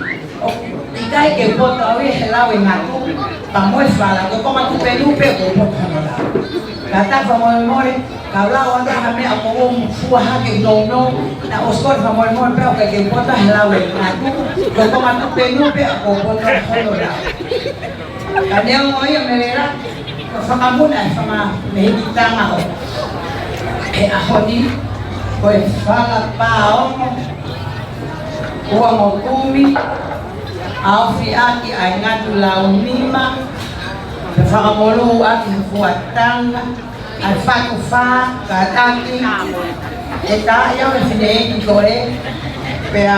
ʻoku ʻikai ke u poto au ia he lau e ngatu, pea mo e fala, ko e konga tupe nupe ʻoku ou poto hono lau. Ka ta fakamolemole, ka u lau ʻa e ngaahi meʻa ʻoku ou fua hake nounou, naʻa ku ʻosi kole fakamolemole pea ʻoku ʻikai ke u poto he lau e ngatu, ko e konga tupe nupe ʻoku ou poto hono lau. Ka neongo ia Mele Laki, ko e fakamuna ʻa e fanga mehikitanga ʻo e ʻaho ni, ko e fala pāongo, uango kumi, ʻaofi ʻaki ʻa e ngatu lau nima, pea fakamolū ʻaki ha fuatanga, ʻa e fatu fā, kātaki, ʻe tā ia ʻo e fineʻeiki ko ē, pea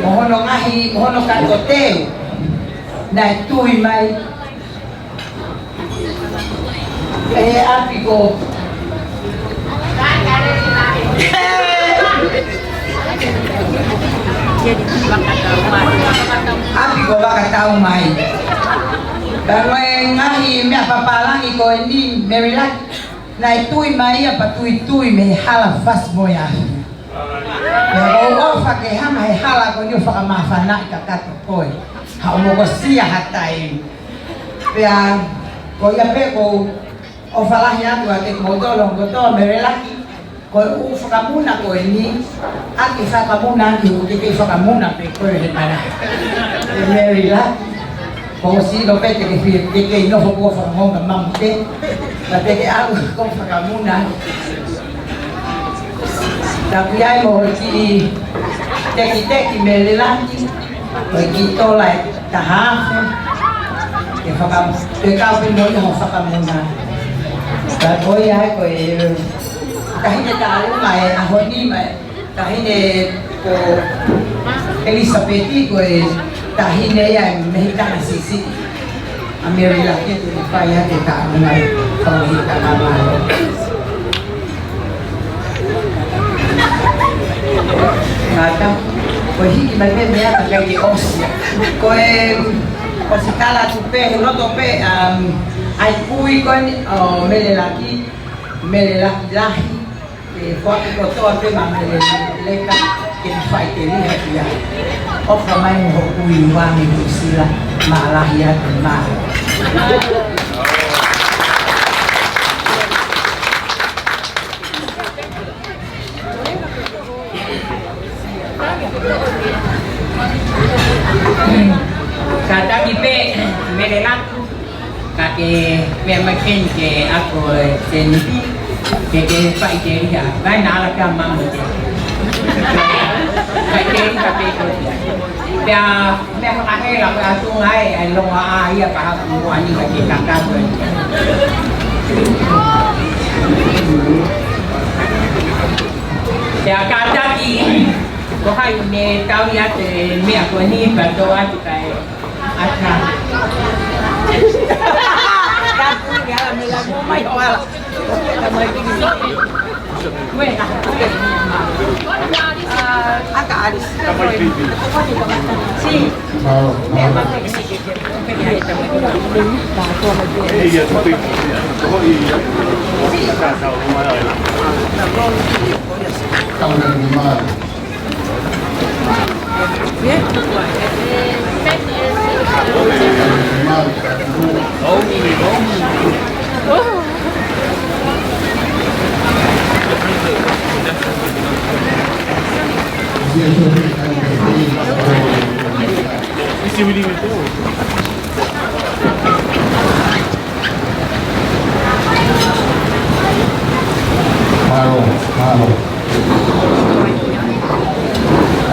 mo hono ngaahi, mo hono kato teu, naʻe tui mai, ʻe ʻapi ko. ʻApi ko Vakataumai. Pea ko e ngaahi meʻa pāpālangi ko eni Mele Laki, naʻe tui mai ia pea tuitui mei he hala fasi mo e afi. Pea ʻoku ou ʻofa ke hanga he hala ko eni ʻo fakamāfanaʻi kakato koe. Haʻu mo ko sia ha taimi. Pea ko ia pē ʻoku ou ʻofa lahi atu ʻa e kimoutolu kotoa Mele Laki, ko e ʻū fakamuna ko eni, ʻaki fakamuna ʻaki ʻū keke fakamuna pē ko e he mara. ʻE Mele Laki, ko sino pē te ke fie, te ke nofo ko fakamuna mamu te, ka te ke au ko fakamuna. Tapu ia mo e kiʻi tekiteki Mele Laki, ko e kiʻi tola ʻe taha afe, ke faka-, ke kau pē mo ia ho fakamuna. Ka ko ia ko e, taʻahine taʻaluma e ʻaho ni mai, taʻahine ko Elisapeti ko e taʻahine ia mei he tangata sisi. ʻA Mele Laki te ne fai ʻa e taʻaluma ʻi he fanga hita ka malo. Ngata, ko e hiki mai pē meʻa ka ʻikai ke ʻosi. Ko e, ʻosi tala atu pē, he loto pē, um, ʻa e kui ko eni, ʻo Mele Laki, Mele Laki Lahi, ke foaki kotoa pē maʻa Mele Leka, ke ne fai ke liha ia. ʻOfa mai mo hoku ui Uangi Nuʻusila, mālahi atu mā. Kātaki pē, Mele Laki. Ka ke meʻa mai pē ni ke ako e tenipi, ke ke fai ke liha. Vai na ala ka mamu te. Fai ke liha pē ko ia. ʻA, meʻa fakahela ko e ʻatunga ē, ʻa e longoaʻa ia ka haku mua ni ka ke kakato ē. ʻIa kātaki, ko hai ne tau ia te meʻa ko eni pea tō atu kae ʻata. Kātaki, ʻa, meʻa ko mai ʻo ala. Mālō, mālō.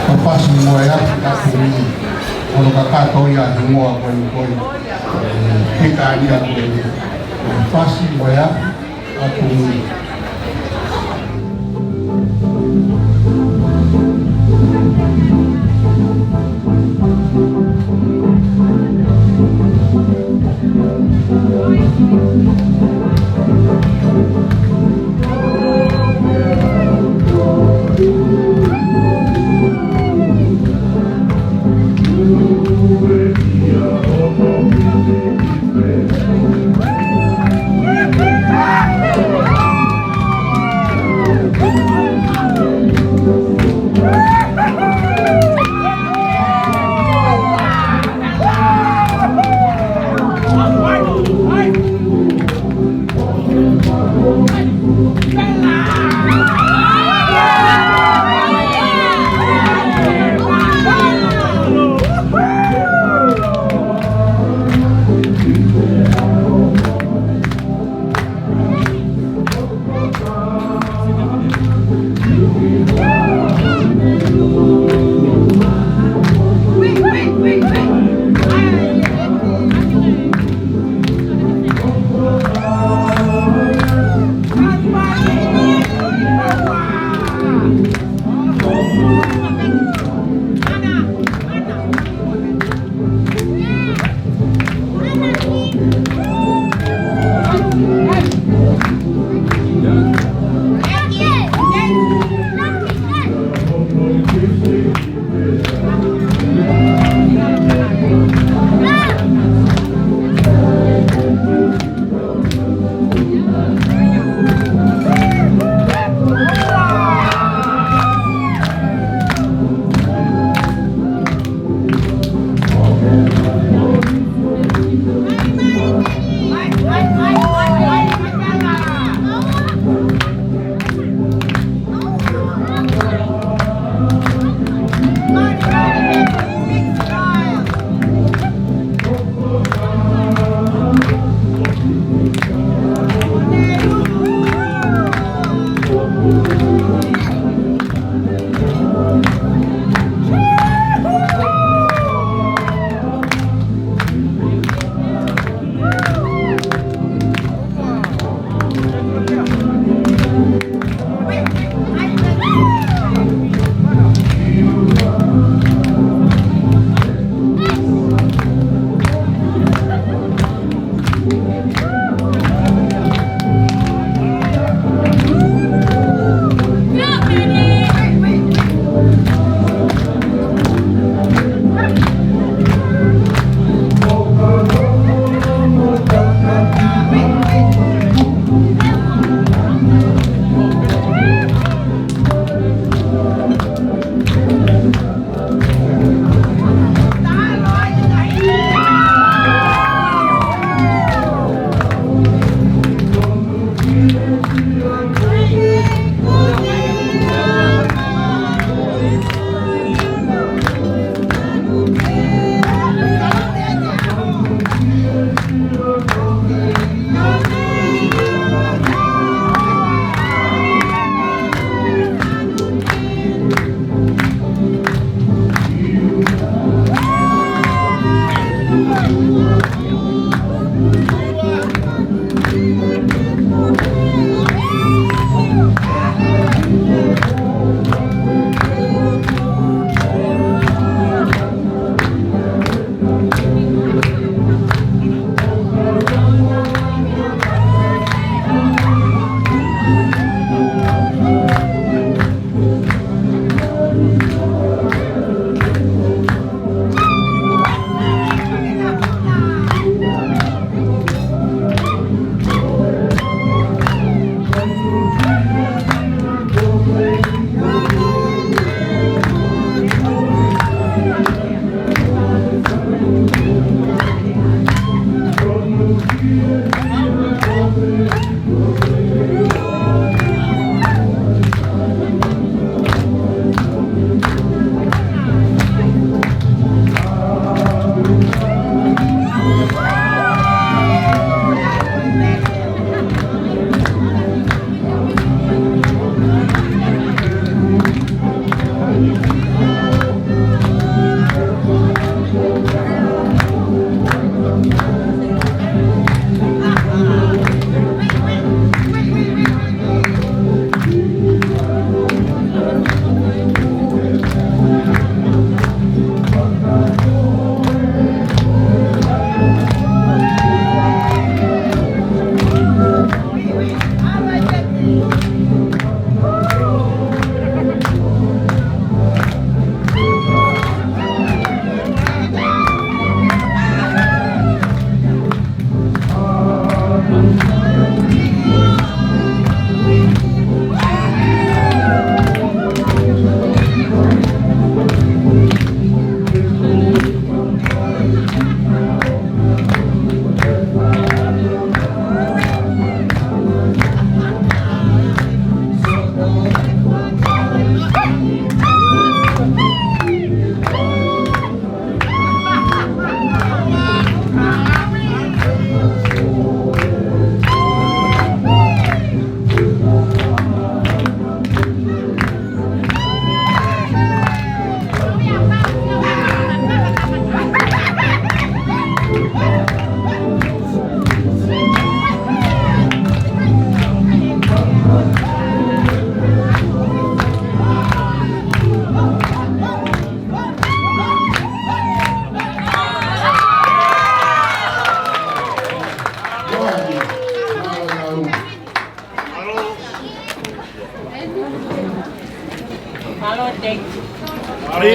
Ka fasi mo e afi ka kumi. Ono kakato ia he moa ko eni ko eni. Pita ia ko eni. Fasi mo e afi ka kumi.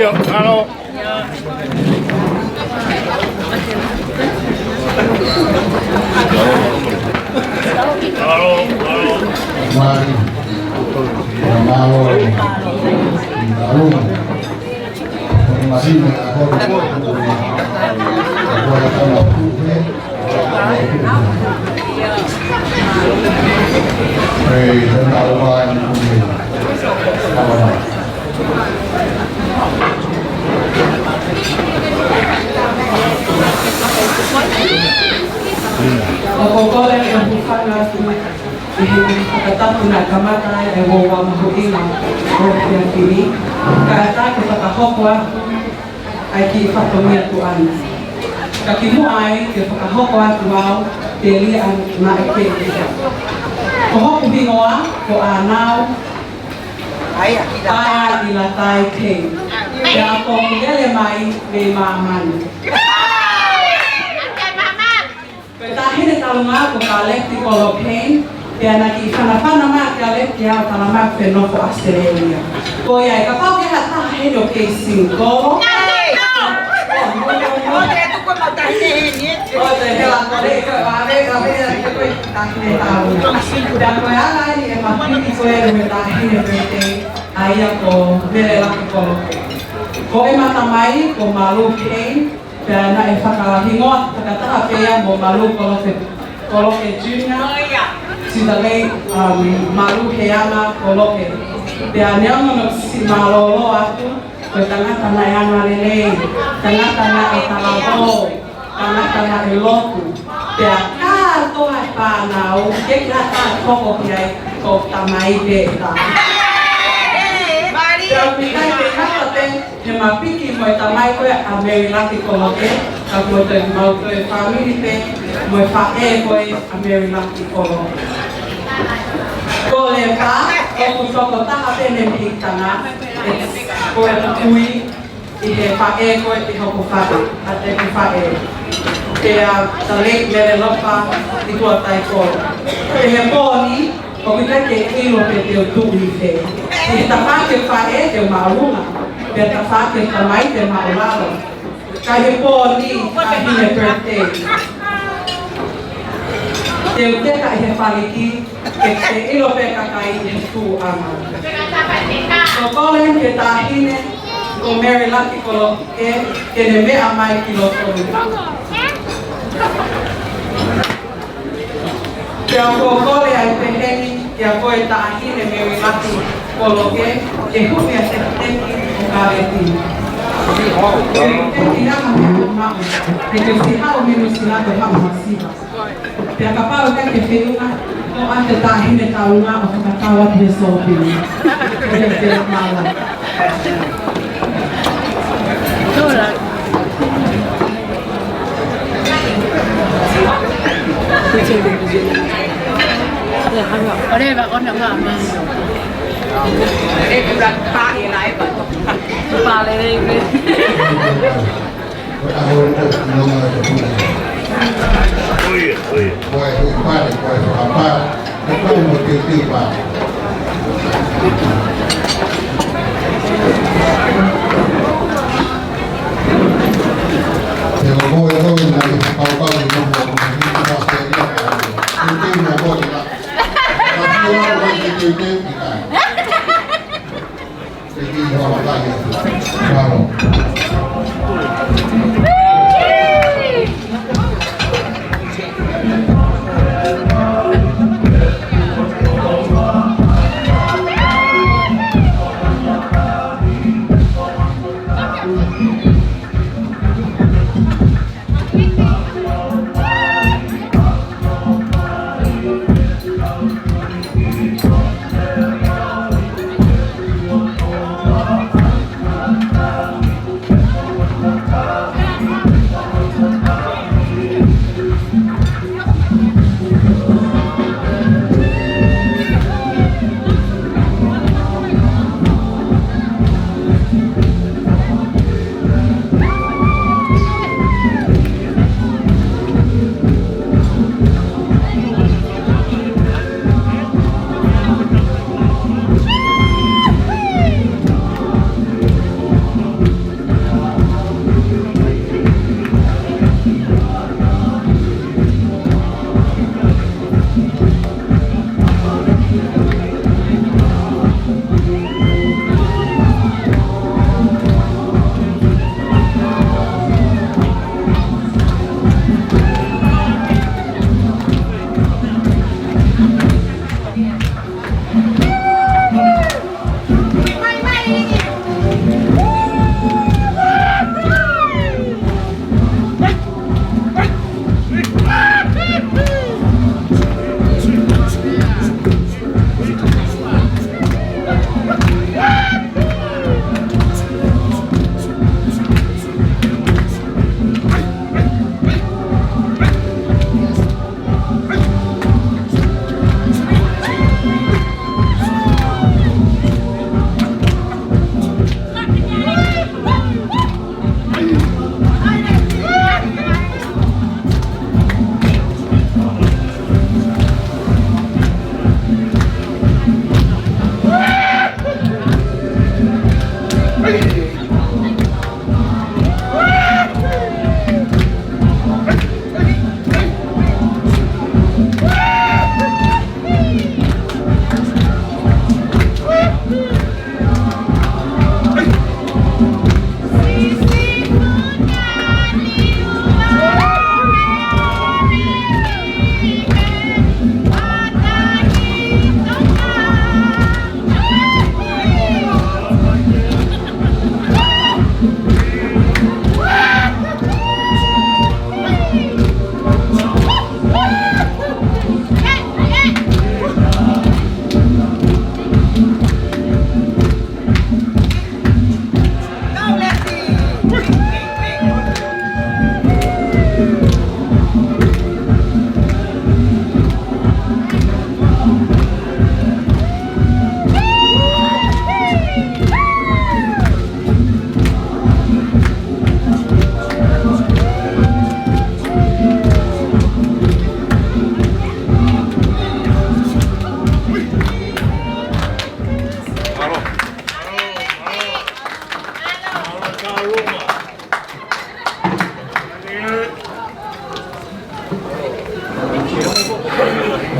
Mālō. Mālō. Mālō. Mālō. Mālō. ʻOku ou kole ke u hūfanga atu ʻi he fakatapu naʻe kamata ai e ouau mahuʻinga ʻo e efiafi ni, kae ʻatā ke fakahoko atu ʻa e kiʻi fatongia tuʻa ni. Ka kimuʻa ai ke fakahoko atu au, telia ʻa e maʻi kei. Ko hoku hingoa ko ʻĀnau Aia, ʻIlatai Kei. Pea ʻoku ou lele mai mei māmani. Ko e taʻahine taʻu ua ko Kaleti Kolo Kei, pea naʻe kiʻi fanafana mai ʻa Kaleti ʻo talamai ʻoku nofo ʻAositelēlia. Ko ia, kapau ʻoku ʻi ai ha taha heni ʻoku kei single. ʻOku ʻi ai e tuku ʻo e mau taʻahine heni, ē? ʻOku te hela kole, ka vave, ka vave, ka vave, taʻahine taʻu ua. Pea ko e ala eni e mafini ko ē ʻo e taʻahine pehē, ʻa ia ko Melelaki Koloke. Ko ʻema tamai ko Malu Kei, pea naʻe fakahingoa fakataha pē ia mo Malu Koloke, Koloke Junior, to the late, um, Malu Heana Koloke. Pea neongo naʻe siʻi mālōlō atu, ko e tangata naʻe angalelei, tangata naʻe talavou, tangata naʻe lotu. Pea kātoa e fānau, ke kātoa hoko ki ai, ko e tamai pē ʻe taha. Pea ʻoku ʻikai ke ngata pē he mapiki mo e tamai ko ē ʻa Melelaki Koloke, ka ko e toe mau toe fāmili pē mo e faʻē ko ē ʻa Melelaki Koloke. Ko Lepa, ʻoku tokotaha pē ʻene pītanga, ʻe, ko e kui ʻi he faʻē ko ē ʻi hoku faʻē, ʻa ʻeku faʻē. Pea the late Mele Lopa ʻi Tuʻataikolo. Pea he pō ni, ʻoku ʻikai ke ʻilo pe te u tuʻu ʻi fē. ʻI he tafaʻaki e faʻē te u māʻolunga, pea tafaʻaki e tamai te u māʻulalo. Ka ʻi he pō ni, ʻa e hine birthday, te u teka ʻi he faliki, ke te ʻilo pē kakai ʻi he tuʻunga. Ko e kole ki he taʻahine ko Melelaki Koloke, ke ne meʻa mai ki loto ni. Pea ʻoku ou kole ai pehē ni, kia koe taʻahine Melelaki Koloke, ke hū mai ʻa e tekiteki ʻo Kaleti. Ke, ke tinaha me maʻu, ke ke siʻi haʻu mei Nuʻu Sila ke haʻu masiva. Pea kapau ʻoku ʻikai ke feʻunga, ko e taʻahine taʻu ua ʻo fakatau atu he sōpinga. Ke, ke mālō. ʻOleva, ʻona ua mai. Pale lei me. ʻOi, ʻoi.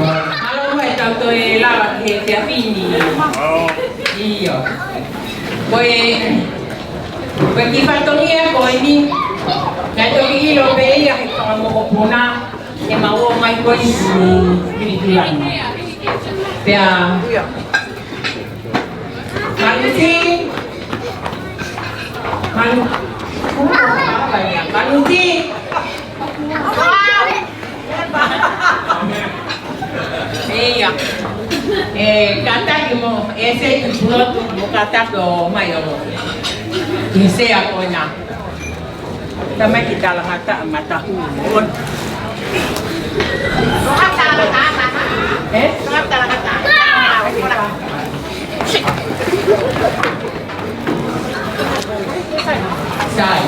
Mālō e tau toe lava ki he efiafi ni. ʻIo. Ko e, ko e kiʻi fatongia ko eni, naʻe toki ʻilo pē ia he fanga mokopuna, ʻe mau ō mai ko eni ki Niu Sila. Pea, Malusi. Malu-, Malusi. ʻIo. ʻE, kātaki mo, ʻe se ki Pulotu, mo kātaki ʻo mai ʻo. Ki he sea ko ena. Tamai ki talangata matahu. ʻE? Sai.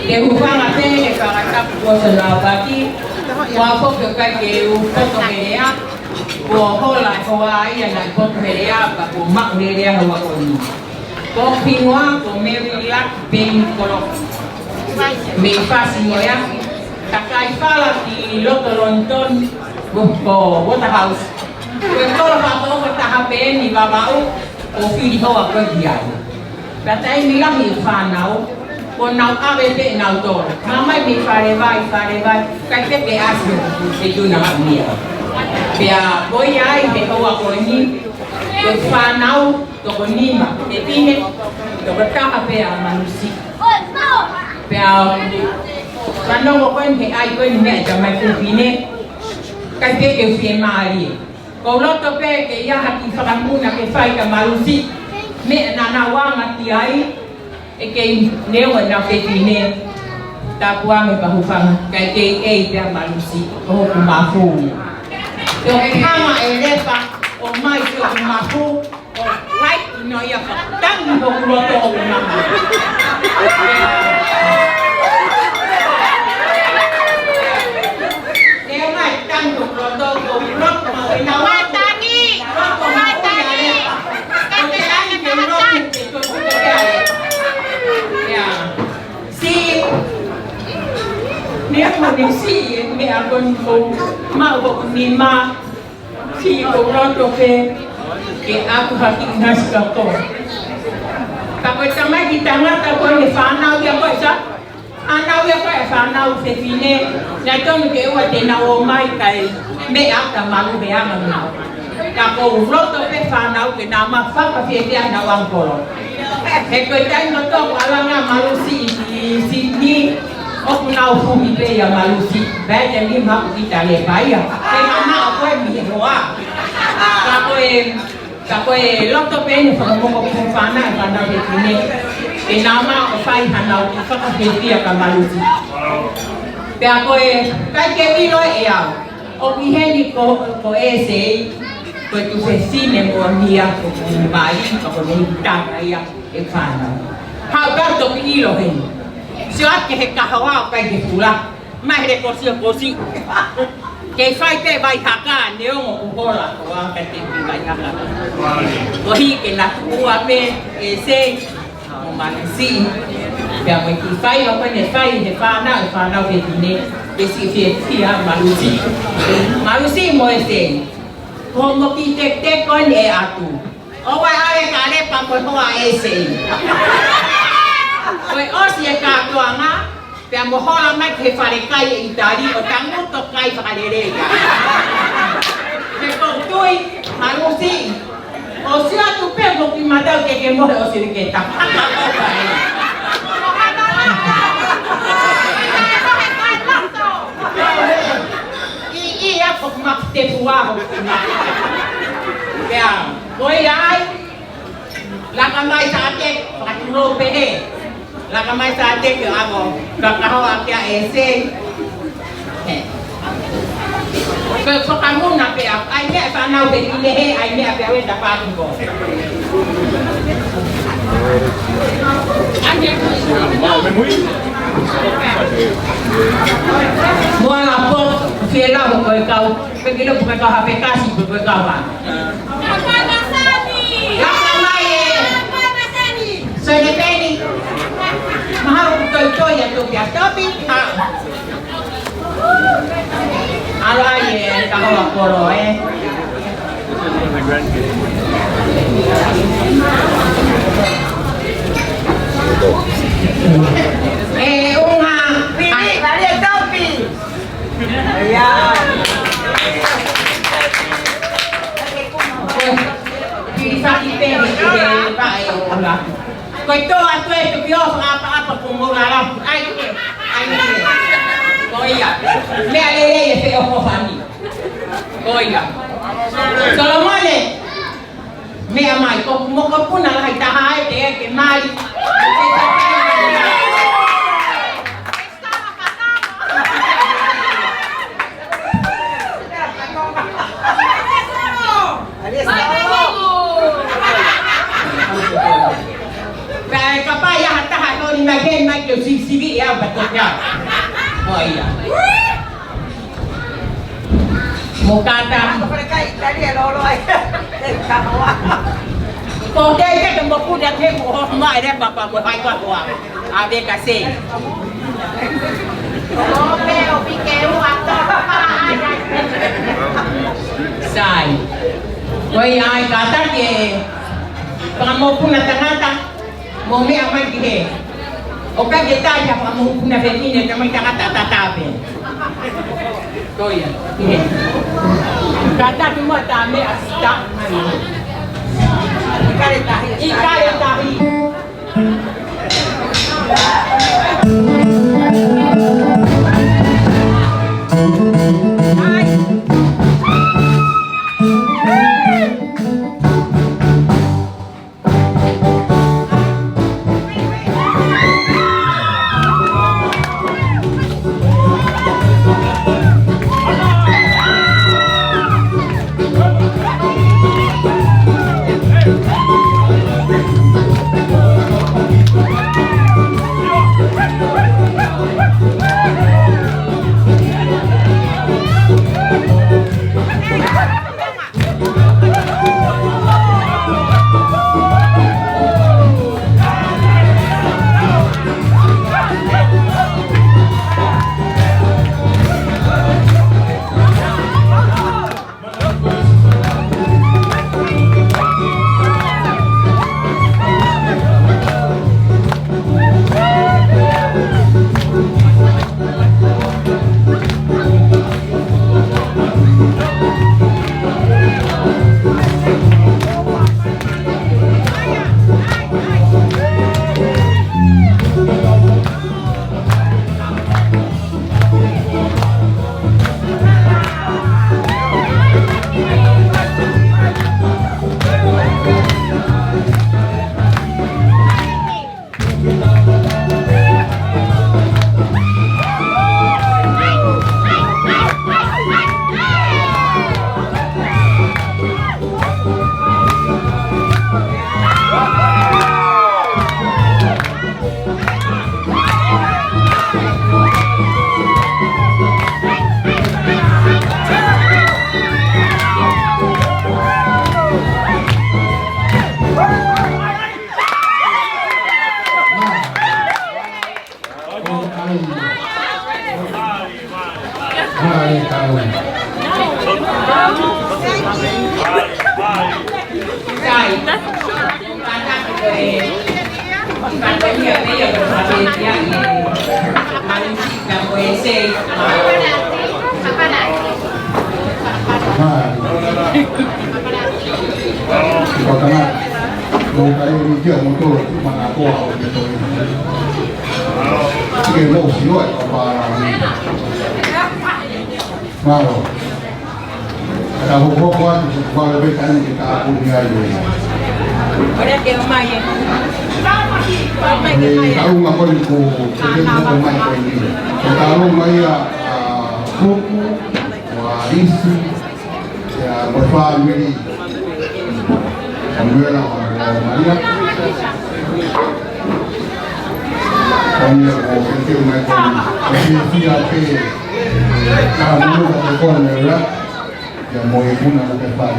Ke hūfanga pē he fakatapu kuo ʻosi lau paki. Kuo pau ke u ʻai ke u poto he lea. Kuo hola e hoa ia naʻe poto he lea, ka kuo maʻu he lea he ua ko eni. Ko hoku hingoa ko Mary Luck Peni Koloku. Mei Fasi mo e afi. Takai fala ki loto Lonitoni, ko, ko Waterhouse. Ko e kolo fakaʻofoʻofa taha pē eni Vavaʻu, ʻo fili hoa ko ē ki ai. Ka taimi lahi e fānau, kuo nau ʻave pē nautolu. Mamahi mei Falevai, Falevai, ʻikai pē ke ʻasi ʻe tuna ha mia. Pea ko ia ai he houa ko eni, ko e fānau, toko nima, fefine, toko taha pē ʻa Malusi. Pea, fanongo ko eni he ʻai ko eni meʻa ʻa e tamai fefine, ʻikai pē ke u fiemālie. Ko u loto pē ke ʻi ai ha kiʻi fakamuna ke fai kia Malusi. Meʻa naʻa nau anga ki ai, ʻe kei neongo ʻenau fefine. Tapu ange ka hūfanga, kae kei ʻai pē ʻa Malusi, ko hoku mafu. Ke u hanga ʻe Lepa, ʻo mai ki hoku mafu, ʻo laiki no ia fakatangi hoku loto ʻo mama. Ke mai tangi hoku loto, ko hoku loto, ma ena wa. Tangi! Loto, ma tangi! Ko e tangi ke loto, ke to, ke to, ke ai. Ia. Siʻi. Neongo ʻene siʻi, meʻa ko eni ko, ma ko ni ma. Siʻi ko u loto pē ke ʻatu ha kiʻi nasi ka ko. Ka ko e tamai kiʻi tangata ko eni fānau ia ko ē sa. Fānau ia ko ē fānau fefine. Naʻe tonu ke ʻoua te nau ō mai kae meʻa ʻa Malu he anga nau. Ka ko u loto pē fānau ke nau ma fakafiefia ʻenau ʻangikolo. He ko e taimi kotoa ʻoku ʻalu ange ʻa Malusi ki Sini, ʻoku nau fumi pē ʻia Malusi. Pea te mi ma ʻoku ʻita Lepa ia. Ke mamaʻo ko ē mei he hoa. Ka ko e, ka ko e loto pē eni fakamoʻoni ko e fānau, fānau fefine. Ke nau ma ʻo fai hanau ki fakafiefia kia Malusi. Pea ko e, ʻikai ke u ʻilo ʻe au. ʻOku ʻi heni ko, ko Esei, ko e tuʻu fefine mo mia ko Kumai, ka ko e nei tana ia e fānau. Haʻu ka toki ʻilo heni. Sio atu ki he kahoa ʻoku ʻikai ke fula. Mai he kosi ʻo kosi. Kei fai pē vai haka, neongo ʻoku hola, ko ʻoua ka te fai vai haka. Koeʻuhi ke na tuʻu ʻa pē, Esei. Mo Malusi. Pea mo e kiʻi faiva ko eni ʻe fai he fānau, e fānau fefine. Ke siʻi fiefia Malusi. Malusi mo Esei. Ko mo kiʻi teketeke ko eni ʻe ʻatu. ʻOua ʻe ʻave kia Lepa mo e hoa ʻa Esei. Ko e ʻosi e kātoanga. Pea mo hola mai ki he falekai ʻi ʻItali ʻo tangutu kai fakalelei. He ko u tui, Malusi. ʻO sio atu pē mo ki matau ke ke mohe ʻo siri ke ta. ʻI, ʻi, a ko ma te fua ho. Pea, ko ia ai. Laka mai sa te, fakatulou pehē. Laka mai sa te ke amo, kakahoa kia Esei. He. Ke fakamuna pē au, ʻai meʻa fānau pē ki nehe, ʻai meʻa pē au e tapātuko. Moala pot, fie lau ko e kau, pe kilo ko e kau hape kasi, ko e kau ha. Laka mai e. Sene peni. Mahalo ʻoku toitoi atu kia Topi. Ha. Ka hoa kolo, ē. ʻE, ʻunga. Pili, Malia Topi. Ia. Pili, Pili, Pili, Pili, Pili. Ko e tō atu e tuki o fakaʻapaʻapa ko Moulala. ʻAi ke, ʻai ke. Ko ia. Meʻa lelei e feʻofoʻofani. Ko ia. Solomone. Meʻa mai, ko hoku mokopuna lahi taha ē, teʻeki ke mali. Pea kapau ʻe ʻi ai ha taha ʻe holi mai, heni mai ke u sivisiviʻi au pea toki au. Ko ia. Mo Kata. Ko e kai tali e lolo ai. Ko ke ke ke mo kuda ke mo ho mai le papa mo hai kua kua. A ve ka se. Sai. Ko ia ai Kata ke fakamokopuna tangata. Mo meʻa mai ki hē. ʻOku ʻikai ke tali ha fakamokopuna fefine, ka mai tangata tatau pē. Ko ia, ki hē. Ka tatu mo ta meʻa sita. ʻIkai ke tali. ʻIkai ke tali. Ko tana, ko ka e uri kia mo tolo, mana koa o te tolo. Ke mo si o e papa ni. Mālō. Ka hokohoko atu, ko e pale pē tani ke ka puni ai o ia. Ora ke o mai e. Ē, ka unga ko ni ko, ko te ko mai ko ni. Ko ka unga ia, a, kuku, ua isi, ia, mo e fāmili. Manuela, mo Maria. Ko ni ko ke te mai ko ni. Ko te fia pē. Ka mo ka te ko ni la. Ia mo e puna mo ke fai.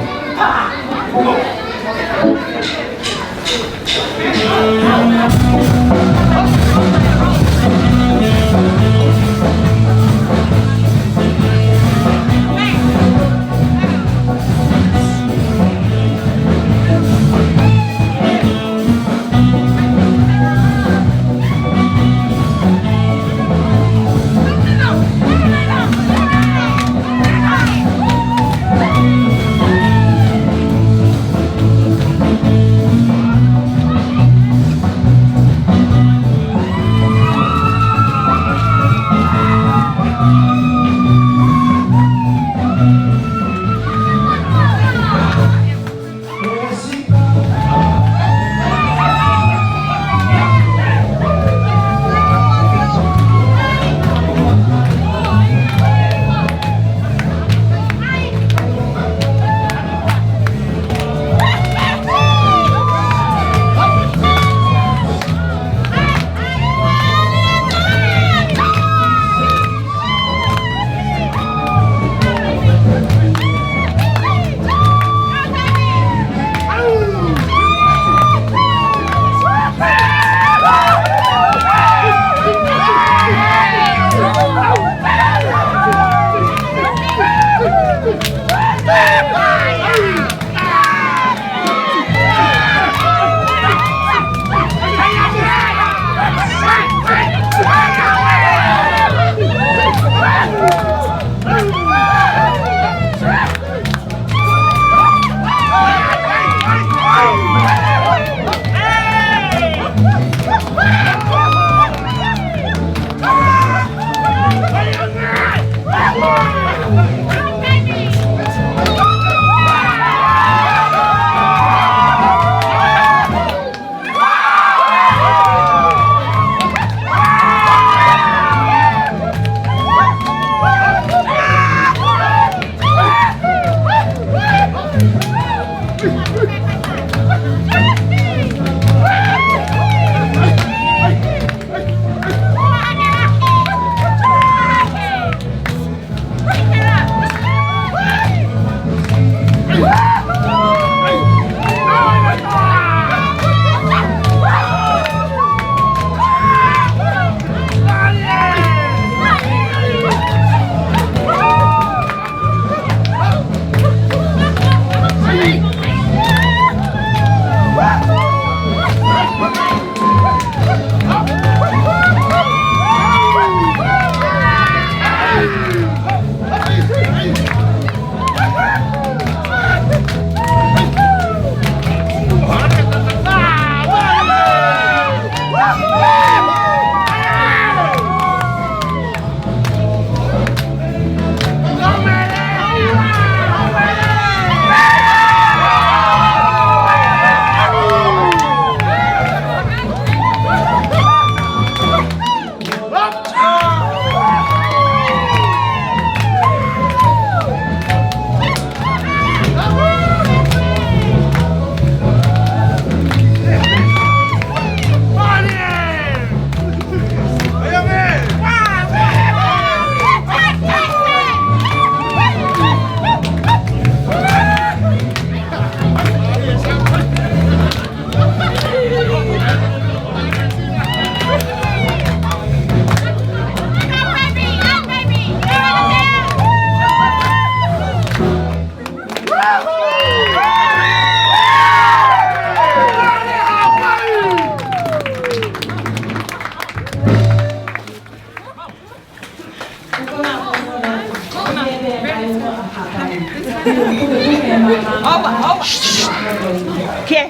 Kia.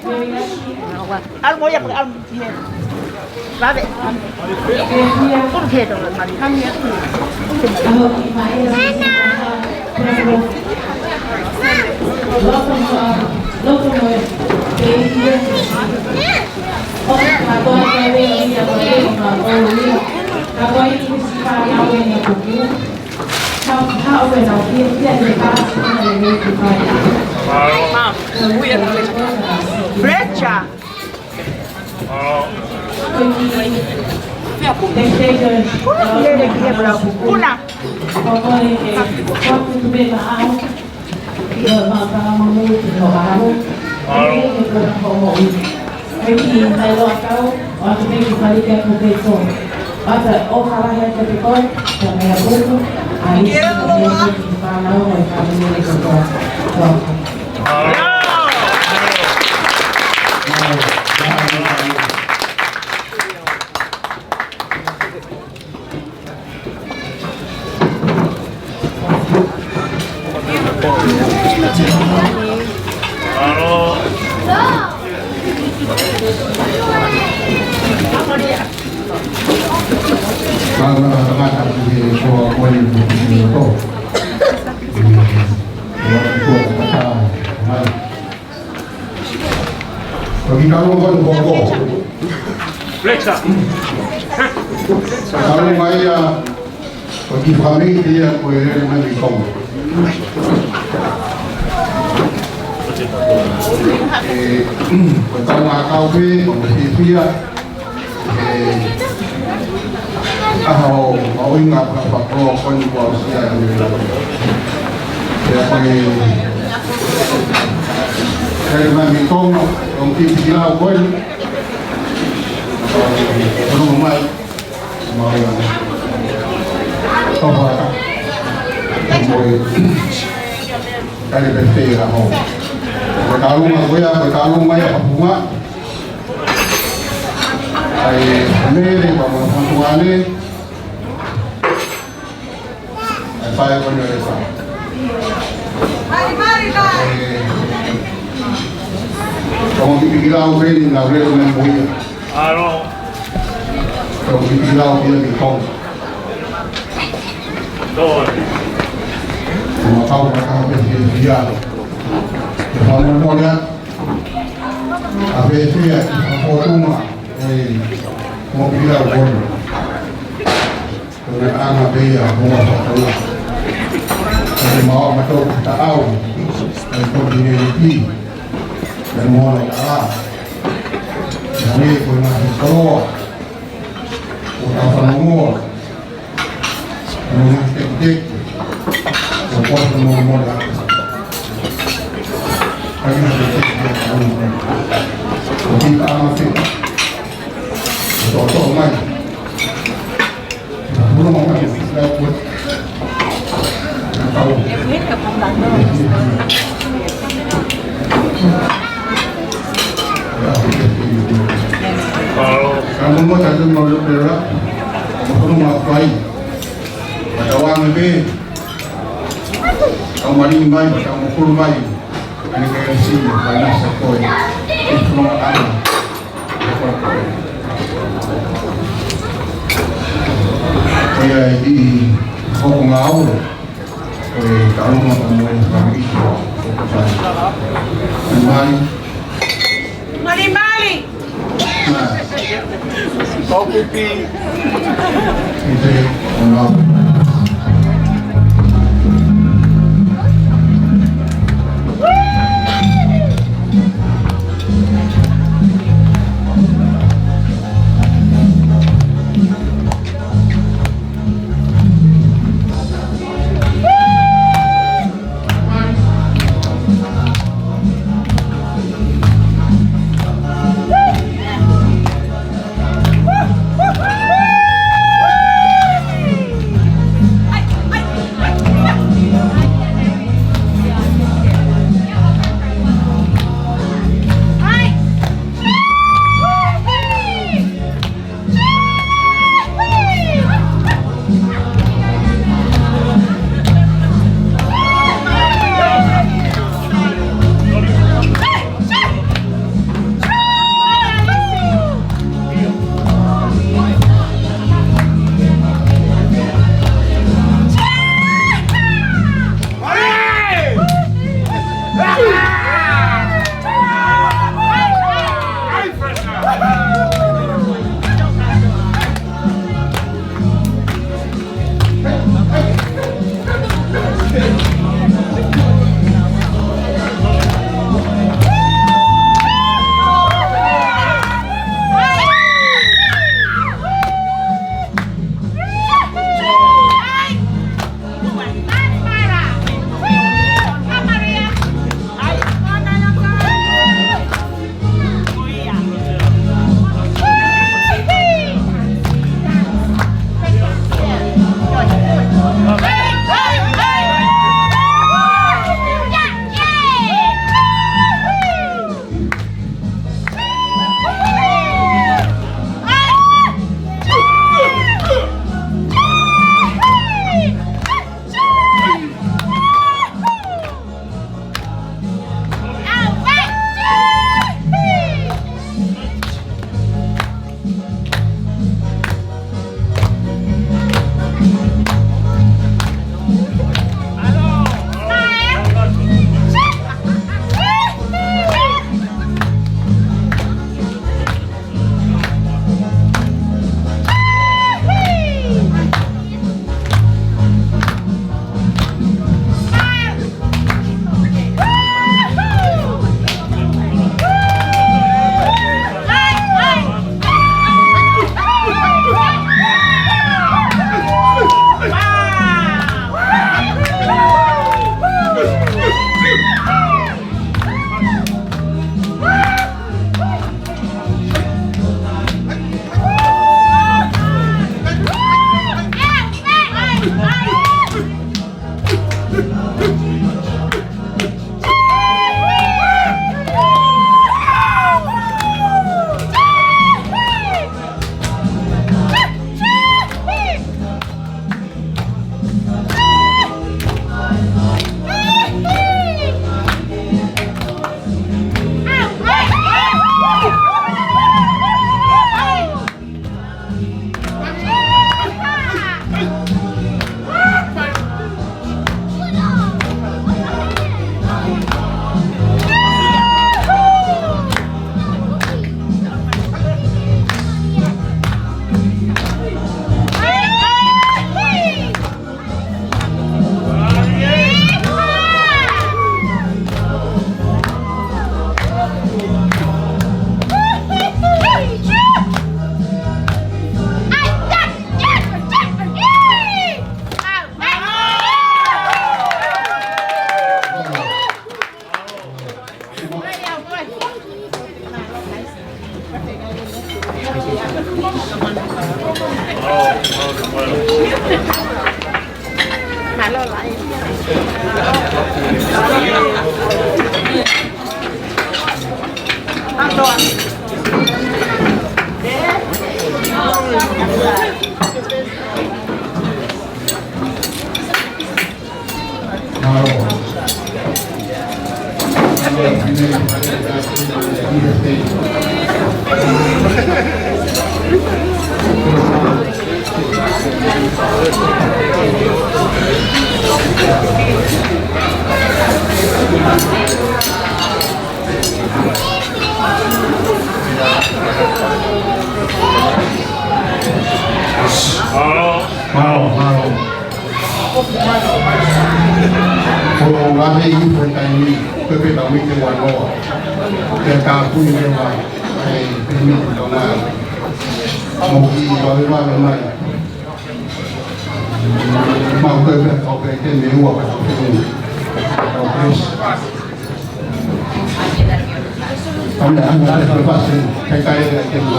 ʻAlu mo ia, ʻalu. Lave. Kuru ke to mari. Fletcher. Kuna. Ko e kiʻi kalo ko eni ko ko. Fletcher. Kalo mai ia, ko e kiʻi fāmili ia ko e lele mai mei Tonga. ʻE, ko e tau ngā kau pē, ko e fiefia. ʻE, ʻaho mahuʻinga fakapapālangi ko eni kuo aʻusia ʻe he ʻEiki. Pea ko e, ko e lele mai mei Tonga, ko e kiʻi kilau ko eni. Ko e nonga mai, mahuʻinga. Tau fakatapu. Ko e, kae pē fē ʻaho. Ko e kālunga ko ia, ko e kālunga ia ʻa Papunga. ʻAi, Mele, pea mo e fanga tuane. ʻAi, fai ko eni ʻa e fai. ʻAi, ko e kiʻi kilau ko eni naʻa ku lele mai mo ia. ʻAlo. Ko e kiʻi kilau ko ia mei Tonga. Ko e makau ka ka pe fiefia. Ke fakamolemole atu. ʻA e fiefia ki he fōtunga ʻo e kiʻi kilau ko eni. Ko e anga pē ia mo e fakamolemole. Ko e maʻu maʻu ʻetau taʻau. Ko e kōtinēniti. Ko e moana ʻi ʻAlā. Ko e ngaahi koloa. Ko e fanongoa. Ko e ngaahi tekiteki. Ko e fanongoa. Ko e ngaahi tekiteki. Ko e kiʻi taʻanga pē. Ko e toʻotoʻo mai. Ka mo mo ta te mo lo pera, ko mo fai. Ka tau anga pē, tau mali mai, tau mo kulu mai. Ane ke si, pai na sa koe. Ko mo anga. Ko ia ʻi hoʻo ngāue, ko e kalunga ko mo e fāmili, ko e fāmili. Mali. Mali, mali. Mā. Ko kupi. Ite, ko ngāue. Mālō, mālō. Ko e ngaahi meʻa ʻi he taimi ni, ko e pehē mai ke ua noa. Ke ka pui ke ua, ʻe, pehē mai ke ua noa. Mo ki ua ua mai. Mau ke pehē kau pehē ke me ua ka pehē. Kau pehē. Anga, anga, anga, anga, anga, anga, anga, anga.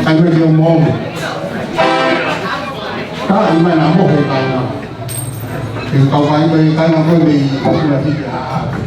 Anga, anga, anga, anga. Ka, anga, anga, anga, anga, anga. Anga, anga, anga, anga, anga, anga, anga.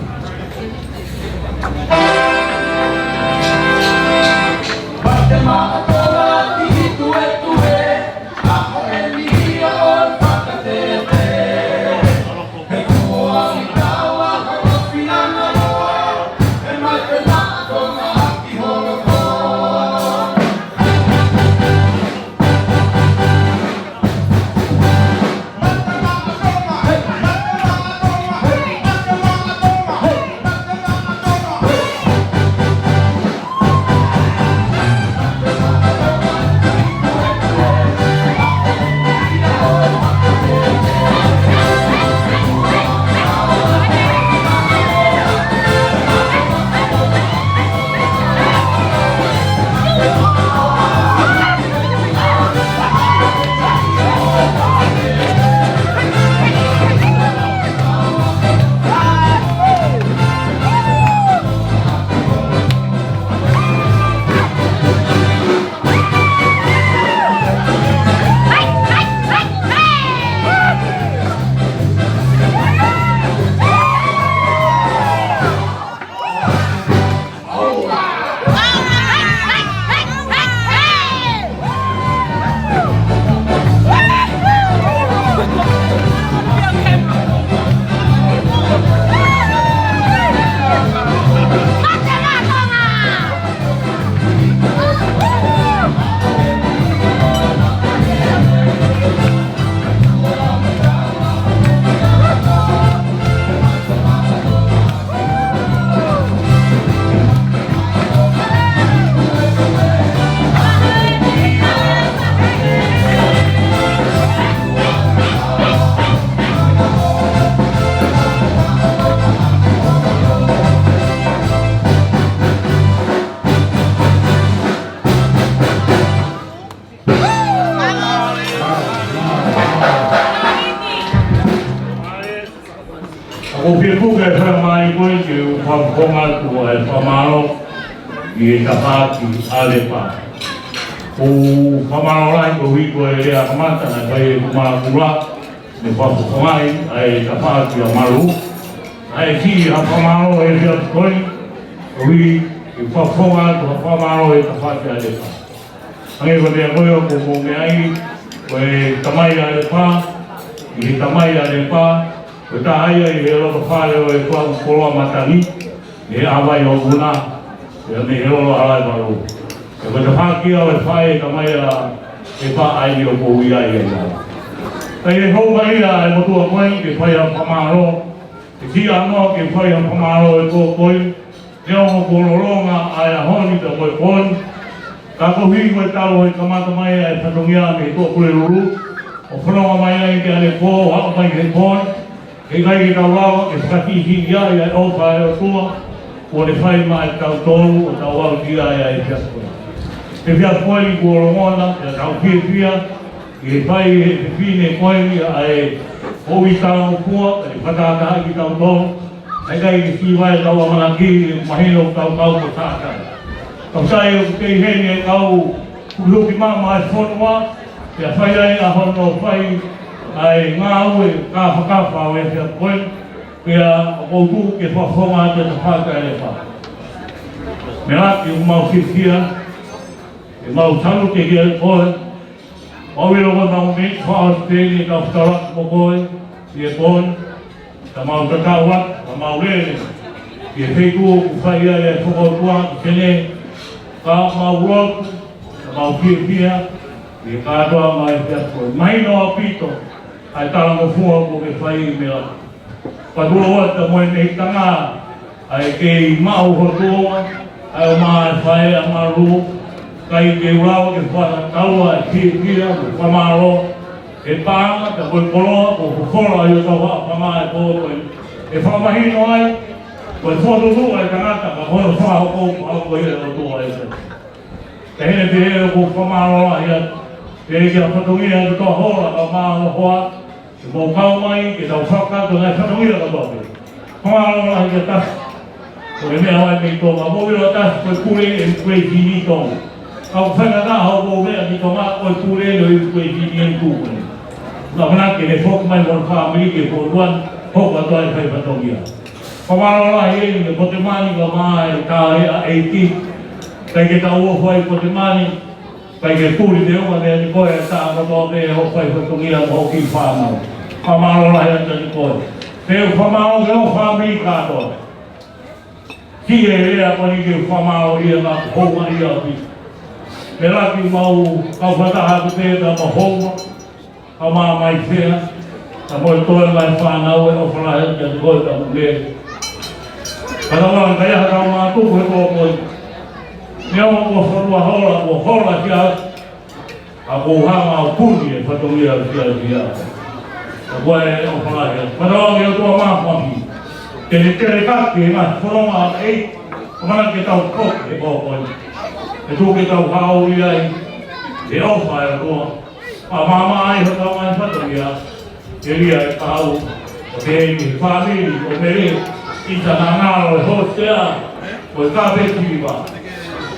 ʻOku ou fie puke e faingamālie ko eni ke u fakafofonga atu ʻa e fakamālō ki he tafaʻaki ʻa Lepa. ʻOku ou fakamālō lahi koeʻuhi ko e lea kamata naʻe fai ʻe Kumalakula, ne fakafofongaʻi ʻa e tafaʻaki ʻa Malu. ʻA e kiʻi fakamālō he efiafi ko eni, koeʻuhi ke u fakafofonga atu ha fakamālō he tafaʻaki ʻa Lepa. Hangē ko e meʻa ko ē ʻoku mou meaʻi, ko e tamai ʻa Lepa, ʻi he tamai ʻa Lepa, ko e taha ia ʻi he loto fale ʻo e kau koloa matangi, ʻi he ʻāvae ʻo Vuna, ʻi he meʻa ʻi he lolo ʻa Laevalu. ʻE ko e tafaʻaki ia ʻo e faʻē tamai ʻa Lepa ʻa ia ʻoku ou ʻi ai ʻi ai. Kae hoko mai ia ʻa e motuʻa ko eni ke fai ha fakamālō, ke kiʻi noa ke fai ha fakamālō he pō ko eni, neongo kuo lōlonga ʻa e ʻaho ni pea mo e pō ni, ka koeʻuhi ko e talu e kamata mai ʻa e fatongia mei Tuʻapulelulu, ʻo fononga mai ai ki heʻene pō, ʻo aʻu mai ki he pō ni, heʻikai ke tau lava ke fakasiʻisiʻi ʻa e ʻofa ʻa e ʻOtua kuo ne fai maʻa kitautolu ʻo tau aʻusia ai ʻa e efiafi ko eni. Efiafi ko eni kuo lōlonga, pea tau fiefia, ʻi he fai ʻe he fefine ko eni ʻa e ʻofa ʻa e ʻOtua, ʻe fakatātā kitautolu, heʻikai ke siʻi vai ʻetau ʻamanaki, ʻe mahino ʻoku tau kau mo Sātai. Tau sai ʻoku kei heni e kau hukihuki maʻamaʻa e fonua, pea fai ai ʻa hono fai ʻa e ngāue kāfakafa ʻo e efiafi ko eni, pea ʻoku ou tuku ke fakafofonga atu e tafaʻaki ʻa Lepa. Melati, ʻoku mau fiefia, ʻe mau salute kiate koe, mau ʻilo ko e mau mei faʻo te ni ka fetaulaki mo koe, ʻi he pō ni, ka mau tatau atu, ka Mau lele ki he feituʻu ʻoku fai ai e fakaʻotuaʻanga ki Senē, ka mau lotu, ka mau fiefia, ʻi he kātoanga ʻo e efiafi ko eni. Mahino ʻaupito ʻa e talangofua ʻoku ke fai mei he laka. Pea tuʻu atu mo e meʻitanga, ʻa e kei maʻu ho tuʻunga, ʻa e ʻomai e faʻē ʻa Malu, ʻikai ke u lava ke fakatau ʻa e fiefia mo e fakamālō, he paʻanga, pea ko e koloa, ko e koloa ʻi hotau haʻapaʻanga he pō ko eni. ʻE fakamahino ai, ko e fokotuʻu ʻa e tangata, ka ko hono fakahoko, fakahoko ia ʻe he ʻOtua ʻa e sai. Pea heni pē ʻoku ou fakamālō lahi atu, pea ki he fatongia ʻo e Toa Hola, kae ʻumaʻā ho hoa, ʻoku mou kau mai, ke tau fakakakato e ngaahi fatongia kotoa pē. Fakamālō lahi ki he tasi. Ko e meʻa ʻoku ʻi ai mei Tonga, mou ʻilo ʻa e tasi, ko e pule ʻo e Kuini ʻi Tonga. Ka ʻoku faingataʻa hoʻomou meʻa ki Tonga, ko e pule ʻo e Kuini ʻi Tonga. Naʻa ke ne foki mai mo e fāmili ki he pō tuan, hoko atu ai e fai fatongia. Fakamālō lahi eni ki he Potemani, kae ʻumaʻā e tauhi ʻa e ʻEiki. ʻIkai ke tau ō fai Potemani, ʻikai ke puli te uma mea ni ko e tā kotoa pē hoʻo fai fatongia mo hoʻo kiʻi fānau. Fakamālō lahi atu kiate koe. Pea u fakamālō ki ho fāmili kātoa. Ki he lea ko eni ke u fakamālō ia ka hounga ia ʻaupito. Mei he lahi mau kau fakataha atu pē ka mau hounga. Ka mau mai fea. Ka mo e toe mai fānau ē, ʻofa lahi atu kiate koe ka mo e. Ka tau anga kai ha tau mātuku he pō ko eni. Meʻa ʻoku ou fanua hola, ʻoku ou hola ki ai. Ka ʻoku ou hanga ʻo puni e fatongia ʻo e fiefia. Ka ko e ʻofa lahi atu. Ka tau anga ʻOtua Māfimafi. Ke ne telekaki e ngaahi fononga ʻa e ʻEiki. ʻOmai ke tau koke he pō ko eni. He tuku ke tau haʻu ai. ʻE ʻofa ʻa e ʻOtua. Pea maama ai hotau ngaahi fatongia. Ke lia e pau, ʻo pehē ki he fāmili ʻo Mele, ʻi he ngalo ʻo e hōsea, ko e kāpeti hiva,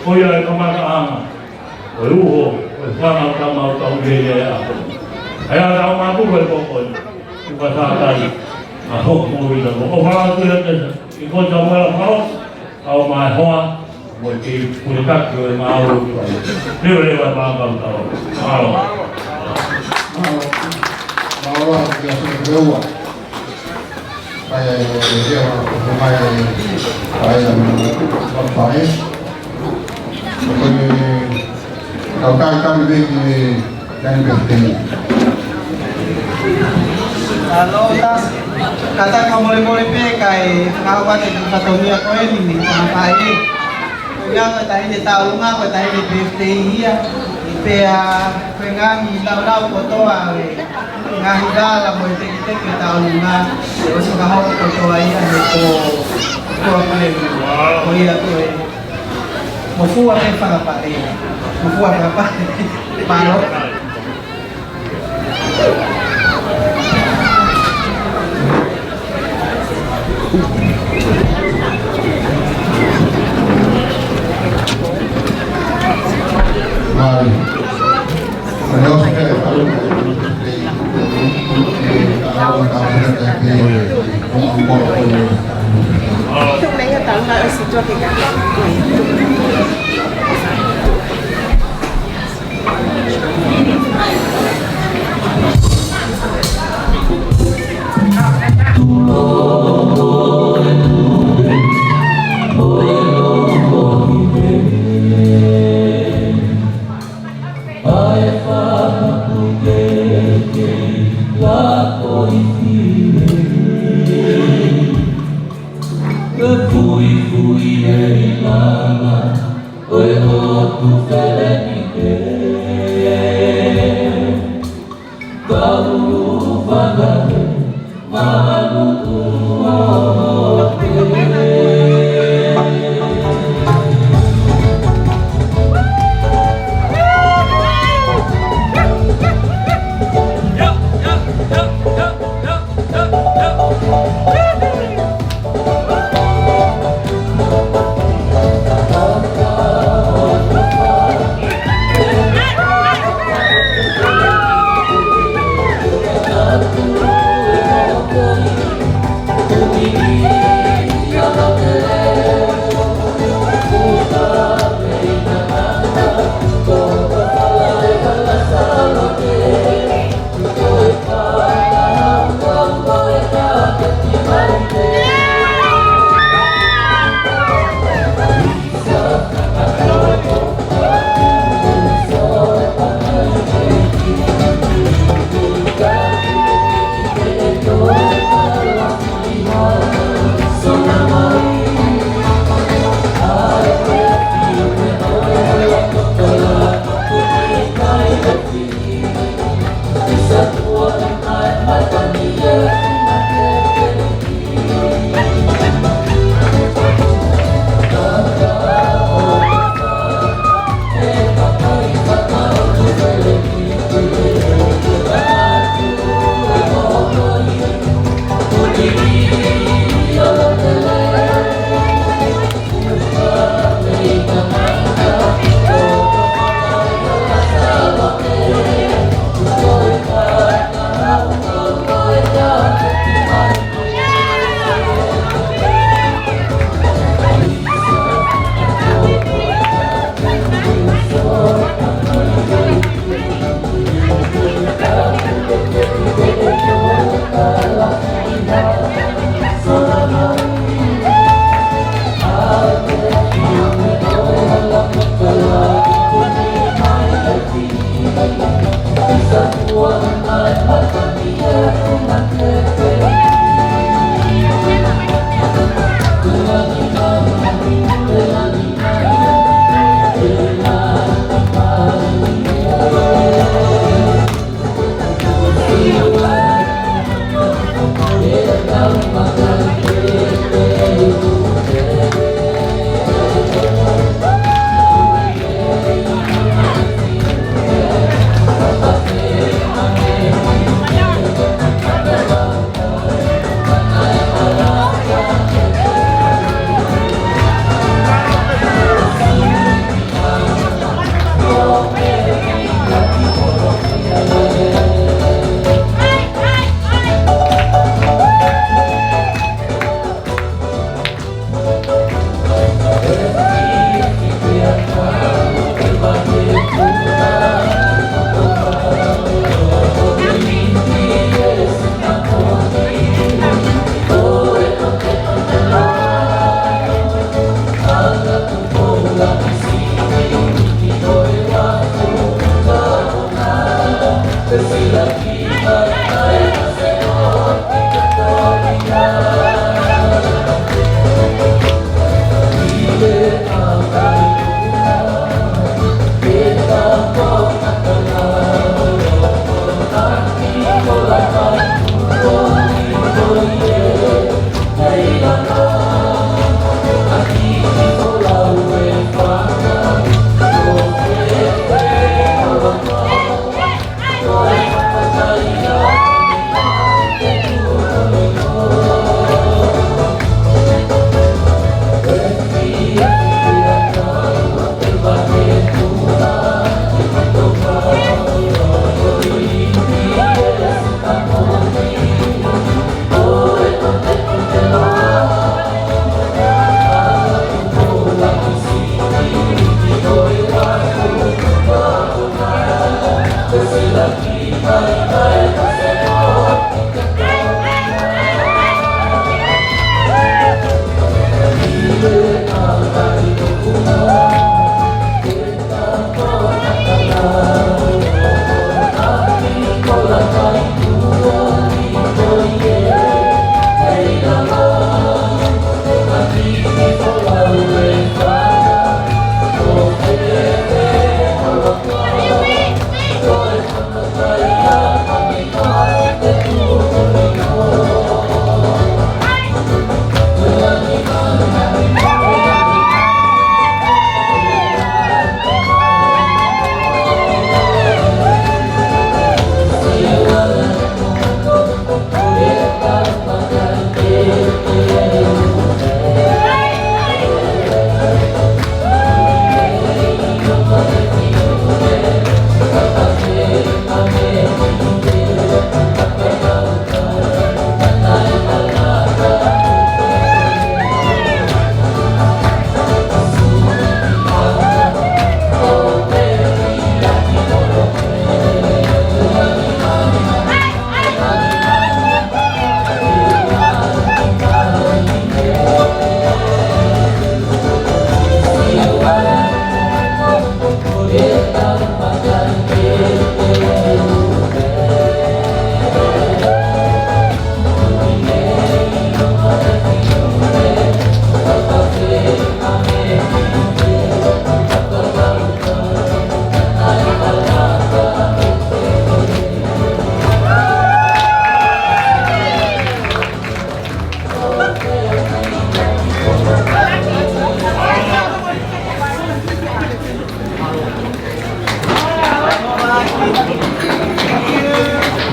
ko ia e kamataʻanga ʻo e uho ʻo e fānau ka mau tau lele ai ʻa ko. ʻA ia tau mātuku e pō ko eni, ʻoku ka tātai, ʻa hoku mou ʻi lalo. ʻOfa lahi atu kiate koe Samuela Falo, ʻa ʻomai hoa, mo e kei pulekaki ʻo e ngāue ʻoku fai. Leveleva e mākau tau. Mālō. Mālō. Mālō, kia Sēnesi Leua. Kai e, e, e, e, mai e, kai e, mai e, kai e, kau kai kai me ki e, Happy birthday. Alo, ta, kātaki fakamolemole pē kae fakahoko atu e fatongia ko eni mei Tonga Fale. Ko ia ko e taʻahine taʻu ʻolunga, ko e taʻahine birthday ia. Pea ko e ngaahi naunau kotoa ʻo e ngaahi vala mo e tekiteki ʻo e taʻu ʻolunga, ʻosi fakahoko kotoa ia he ko, ko e pule. Ko ia ko e Mofua ke fakapale. Mofua fakapale. Palo. Mai.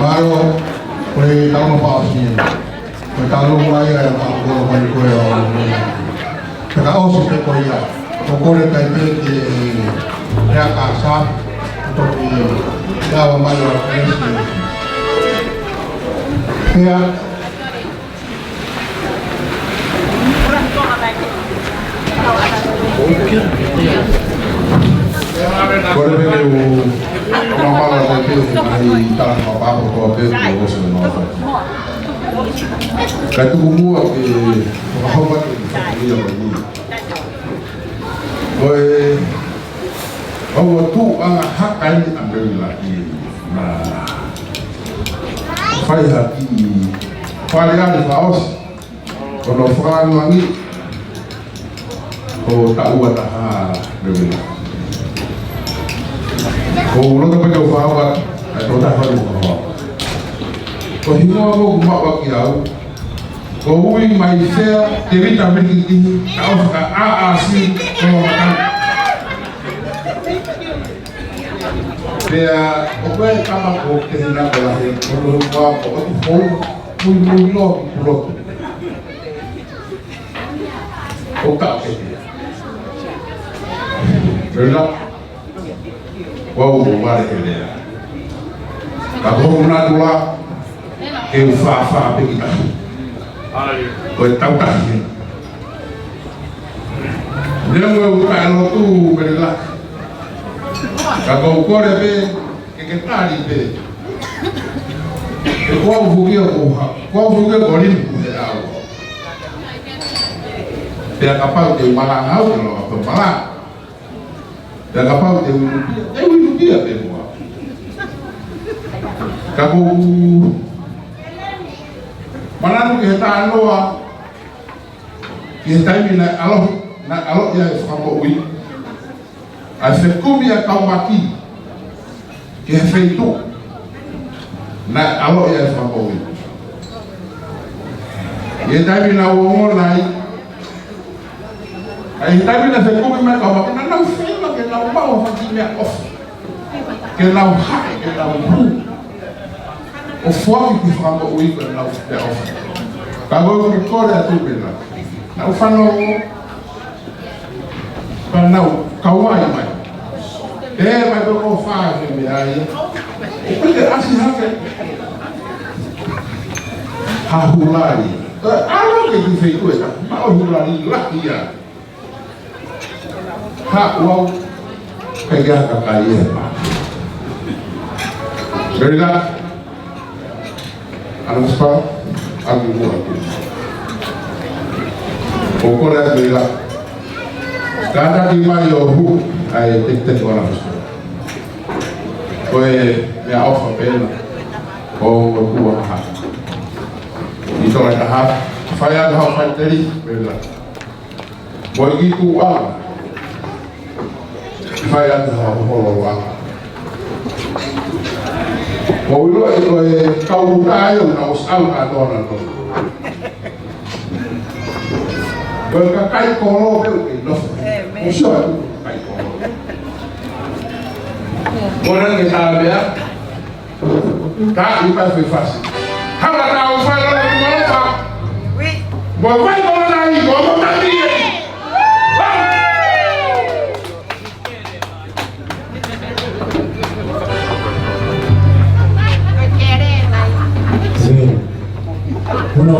Mālō, ko e tau ma pāsi. Ko e tau mai ai, ʻa ko mai ko e ʻo. Pea ka ʻosi pē ko ia. Ko kore kai pē ke ea ka sa, toki ea wa mai wa kesi. Pea. Kore pē ke u, mamala kai pē ke mai tala ma papo ko pē ke u ʻosi no. Kai tuku muʻa ke fakahoko atu e fakaʻilonga ko eni. Ko e, ʻa e tuʻunga haka ʻi ʻAmelika ki na. Ai ha kiʻi fale ale fakaʻosi, ko hono fakalangilangi ʻo e taʻu ʻe taha, Levila. ʻOku ou loto pē ke u fakahoko atu ʻa e tō taha fale fakahoko. Ko e hingoa ʻoku maʻu ʻaki au, ko Uimaitea Tevita Milikitihi, taʻofi ka ʻa ʻa si ko lo matana. Pea ʻoku ʻi ai e kama ko Tehina ko Lahi, ko lo kua ko ʻoku hou, mui mui lo ki Pulotu. ʻO ka ke. Levila, ʻoku ou vale ke lea. Ka ko hoku natula, ke u fāfā pē ki tahi. Ko e tautahi. Neongo ʻeku taʻelotu, Levila, ka ʻoku ou kole pē ke ke tali pē. He ko au foki ʻoku ha, ko au foki ʻoku limu he ʻao. Pea kapau te u malanga au, ke lava pē malanga. Pea kapau te u ilupia, te u ilupia pē muʻa. Ka ʻoku ou manatu ki he talanoa, ki he taimi naʻe ʻaloʻi, naʻe ʻaloʻi ai e Fakamoʻui, ʻa e fekumi ʻa e kau Maki ki he feituʻu naʻe ʻaloʻi ai e Fakamoʻui. ʻI he taimi naʻa ku ongona ai, ʻa e taimi naʻe fekumi mai e kau Maki, naʻa nau feinga ke nau maʻu ha kiʻi meʻaʻofa, ke nau haʻi, ke nau hū, ʻo foaki ki he Fakamoʻui ko ʻenau meʻaʻofa. Ka ʻoku ou kole atu pē na, naʻa ku fanongo, pea nau kau ai mai. Ē, mai ko ko fā ke meʻa ia. ʻOku ke ʻasi hake ha hulali. Ē, ʻalu ke ki feituʻu ē, maʻu e hulali lahi ia. Ha, ʻoku ou pehē ha kakai ē. Very good. ʻAna Sipa, ʻoku ou ʻoatu. ʻOku ou kole atu Levila, kātaki mai ʻo hū ʻa e tekiteki ʻo ʻAna Sipa. Ko e meʻaʻofa pē ena ʻo e ʻOtua ha. ʻI he tō e taha, fai atu ha faʻiteliha, Levila. Mo e kiʻi tuʻa. Fai atu ha holo ʻanga. Ko e ʻilo ʻe ko e kau ʻuta ʻoku nau ʻosi ʻalu kātoa nautolu. Ko e kakai kolo pē ʻoku kei nofo. ʻĒmeni. ʻOsi ʻalu kakai kolo. Ko e ʻuhinga ke tā meʻa. Ka ʻi pā fai fasi. Hala tau fai lolo ki malofa. Mo vai ko na i ko mo mami e. Uno.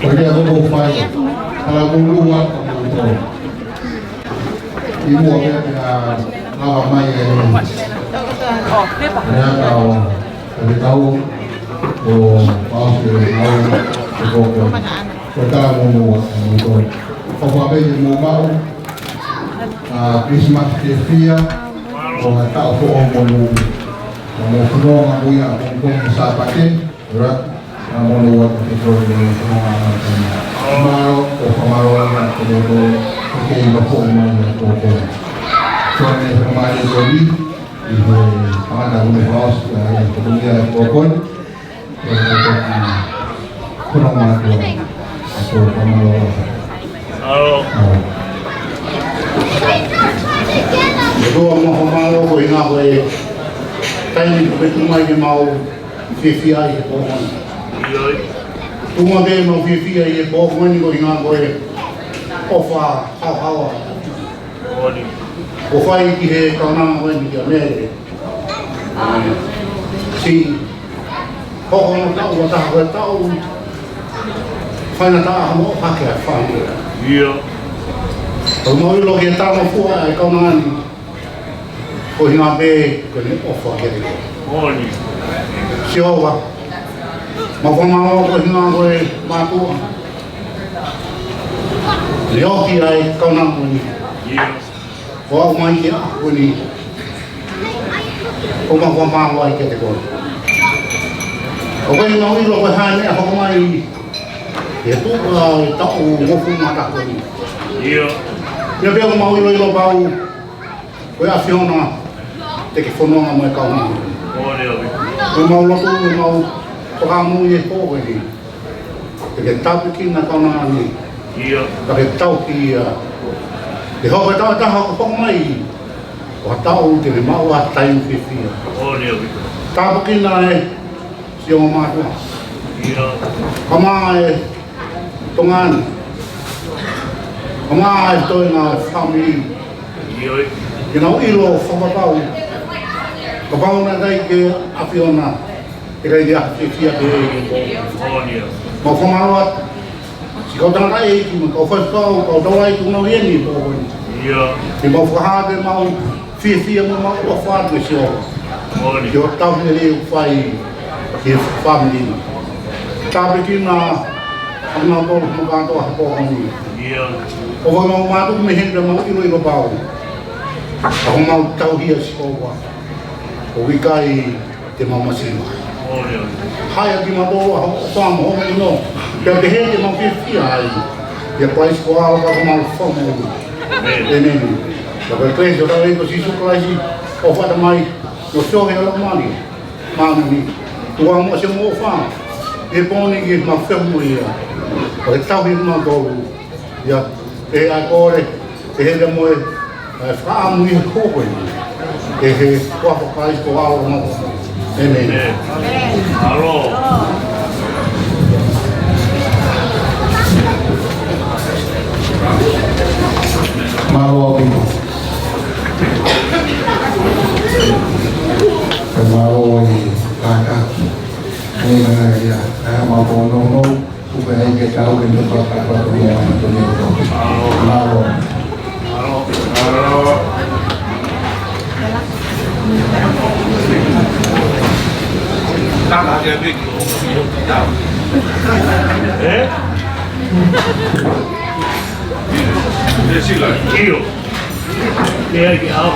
Ko ia ʻoku ou fai, talamonū atu kiate kimoutolu. ʻI muʻa pea, pea lava mai e, e ata ʻo e kau, ʻo Fakaʻosi ʻo e kau, ʻo e kau, ko e talamonū atu kiate kimoutolu. Ko e fakamolemole mo mau, ʻa, Christmas fiefia, ʻo e taʻu foʻou monū. Mo e fononga mo ia, mo e Sāpate, ʻOlá, ʻa, mo e ua ko e tolu mo e fononga mo e tolu. Mālō, ʻoku ou fakamālō lahi atu kiate kimoutolu, ʻoku ke ʻilo foʻi mai ʻa e kōkō. Ko e meʻa fakamālō ko eni, ʻi he tangata ʻoku ne fakaʻosi, ʻa, ʻa e kōkō ia ʻa e kōkō. Ko e kōkō ki he fononga atu ʻa e kōkō, fakamālō lahi. Mālō. Mālō. Ko e ua mo e fakamālō ko e ʻuhinga ko e taimi kuo ke tuku mai ke mau fiefia ai he pō ko eni. ʻIo. Tuku mai ke mau fiefia ai he pō ko eni ko e ʻuhinga ko e ʻofa haohaoa. Moʻoni. ʻOku fai ki he kaunanga ko eni kia Mele. Siʻi hoko hono taʻu ʻe taha ko e taʻu faingataʻa hono ʻofa ki he fāmili. ʻIo. ʻOku mau ʻilo ki he talangofua ʻa e kaunanga ni. Ko e ʻuhinga pē ko ʻene ʻofa kiate koe. Moʻoni. Sihova. Mau fakamālō ko e ʻuhinga ko e mātuʻa. Leo ki ai kaunanga ni. ʻIo. ʻO aʻu mai ki he ʻaho ni. ʻOku mau fakamālō ai kiate koe. ʻOku ʻikai ke mau ʻilo ko e hā e meʻa hoko mai. ʻI he tuʻu ʻa e taʻu hongofulu mā taha ko eni. ʻIo. Pea pea ʻoku mau ʻiloʻilo pau. Ko e ʻAfiona, te ke fononga mo e kaunanga. ʻOku mau lotu, ʻoku mau fakamoʻoni he pō ko eni. Te ke tāpuekina e kaunanga ni. ʻIo. Pea ke tauhi ia. Ke hoko e taʻu ʻe taha ʻoku hoko mai. Ko ha taʻu te ne maʻu ai ha taimi fiefia. Tāpuekina e siʻi ongo mātuʻa. ʻIo. Kae ʻumaʻā e Tonga ni. Kae ʻumaʻā e toenga fāmili. ʻIo. Ke nau ʻilo fakapapau. Kapau naʻe ʻikai ke ʻAfiona, ʻikai ke ʻi ai ha fiefia pehē. ʻIo. Mau fakamālō atu. Siʻi kau tangataʻeiki, mo e kau faifekau, kau taulaʻeiki ʻoku nau ʻi heni he pō ko eni. ʻIo. Ke mau fakahā ʻemau fiefia mo ʻemau ʻofa atu kia Sihova. Moʻoni. Ke ʻoatu e lelei ʻoku fai ki he fāmili ni. Tāpuekina ʻa kinautolu mo kātoa he pō ko eni. ʻIo. ʻOku mau mātuku mei heni pea mau ʻiloʻilo pau. ʻOku mau tauhi ʻa Sihova. ʻOku ʻikai te mau masiva. ʻIo. Haʻi ʻa kimautolu ʻa hoʻo ʻofa mo hoʻo ʻino. Pea pehē te mau fiefia ai. ʻIa Kalaisi ko e ʻAlo pea ko homau Fakamoʻui. ʻĒmeni. ʻĒmeni. Pea ko e kelesi ʻa hotau ʻEiki ko Sīsū Kalaisi, ʻofa ʻa e Tamai, mo e feohi ʻa e Laumālie Māʻoniʻoni, tuku muʻa siʻomo ʻofa he pō ni ke mau feohi mo ia. Pea ke tauhi kimautolu. ʻIa, ʻe ʻai kole, ʻe heke mo e, ʻe fakaʻamu ʻi he kōkō ni. ʻI he huafa ʻo Kalaisi ko e ʻAlo ʻo e ʻOtua. ʻĒmeni. ʻĒmeni. Mālō. Mālō ʻaupito. ʻE mālō e kātaki. ʻE ngana ia, ʻe mau kō nounou. Kupe ai ke tau ke tuka ka pa tu mo atu ni ko. Mālō. Mālō. Mālō. Tama ke piki. Eh? Te sila. Kio. Ke ai ke au.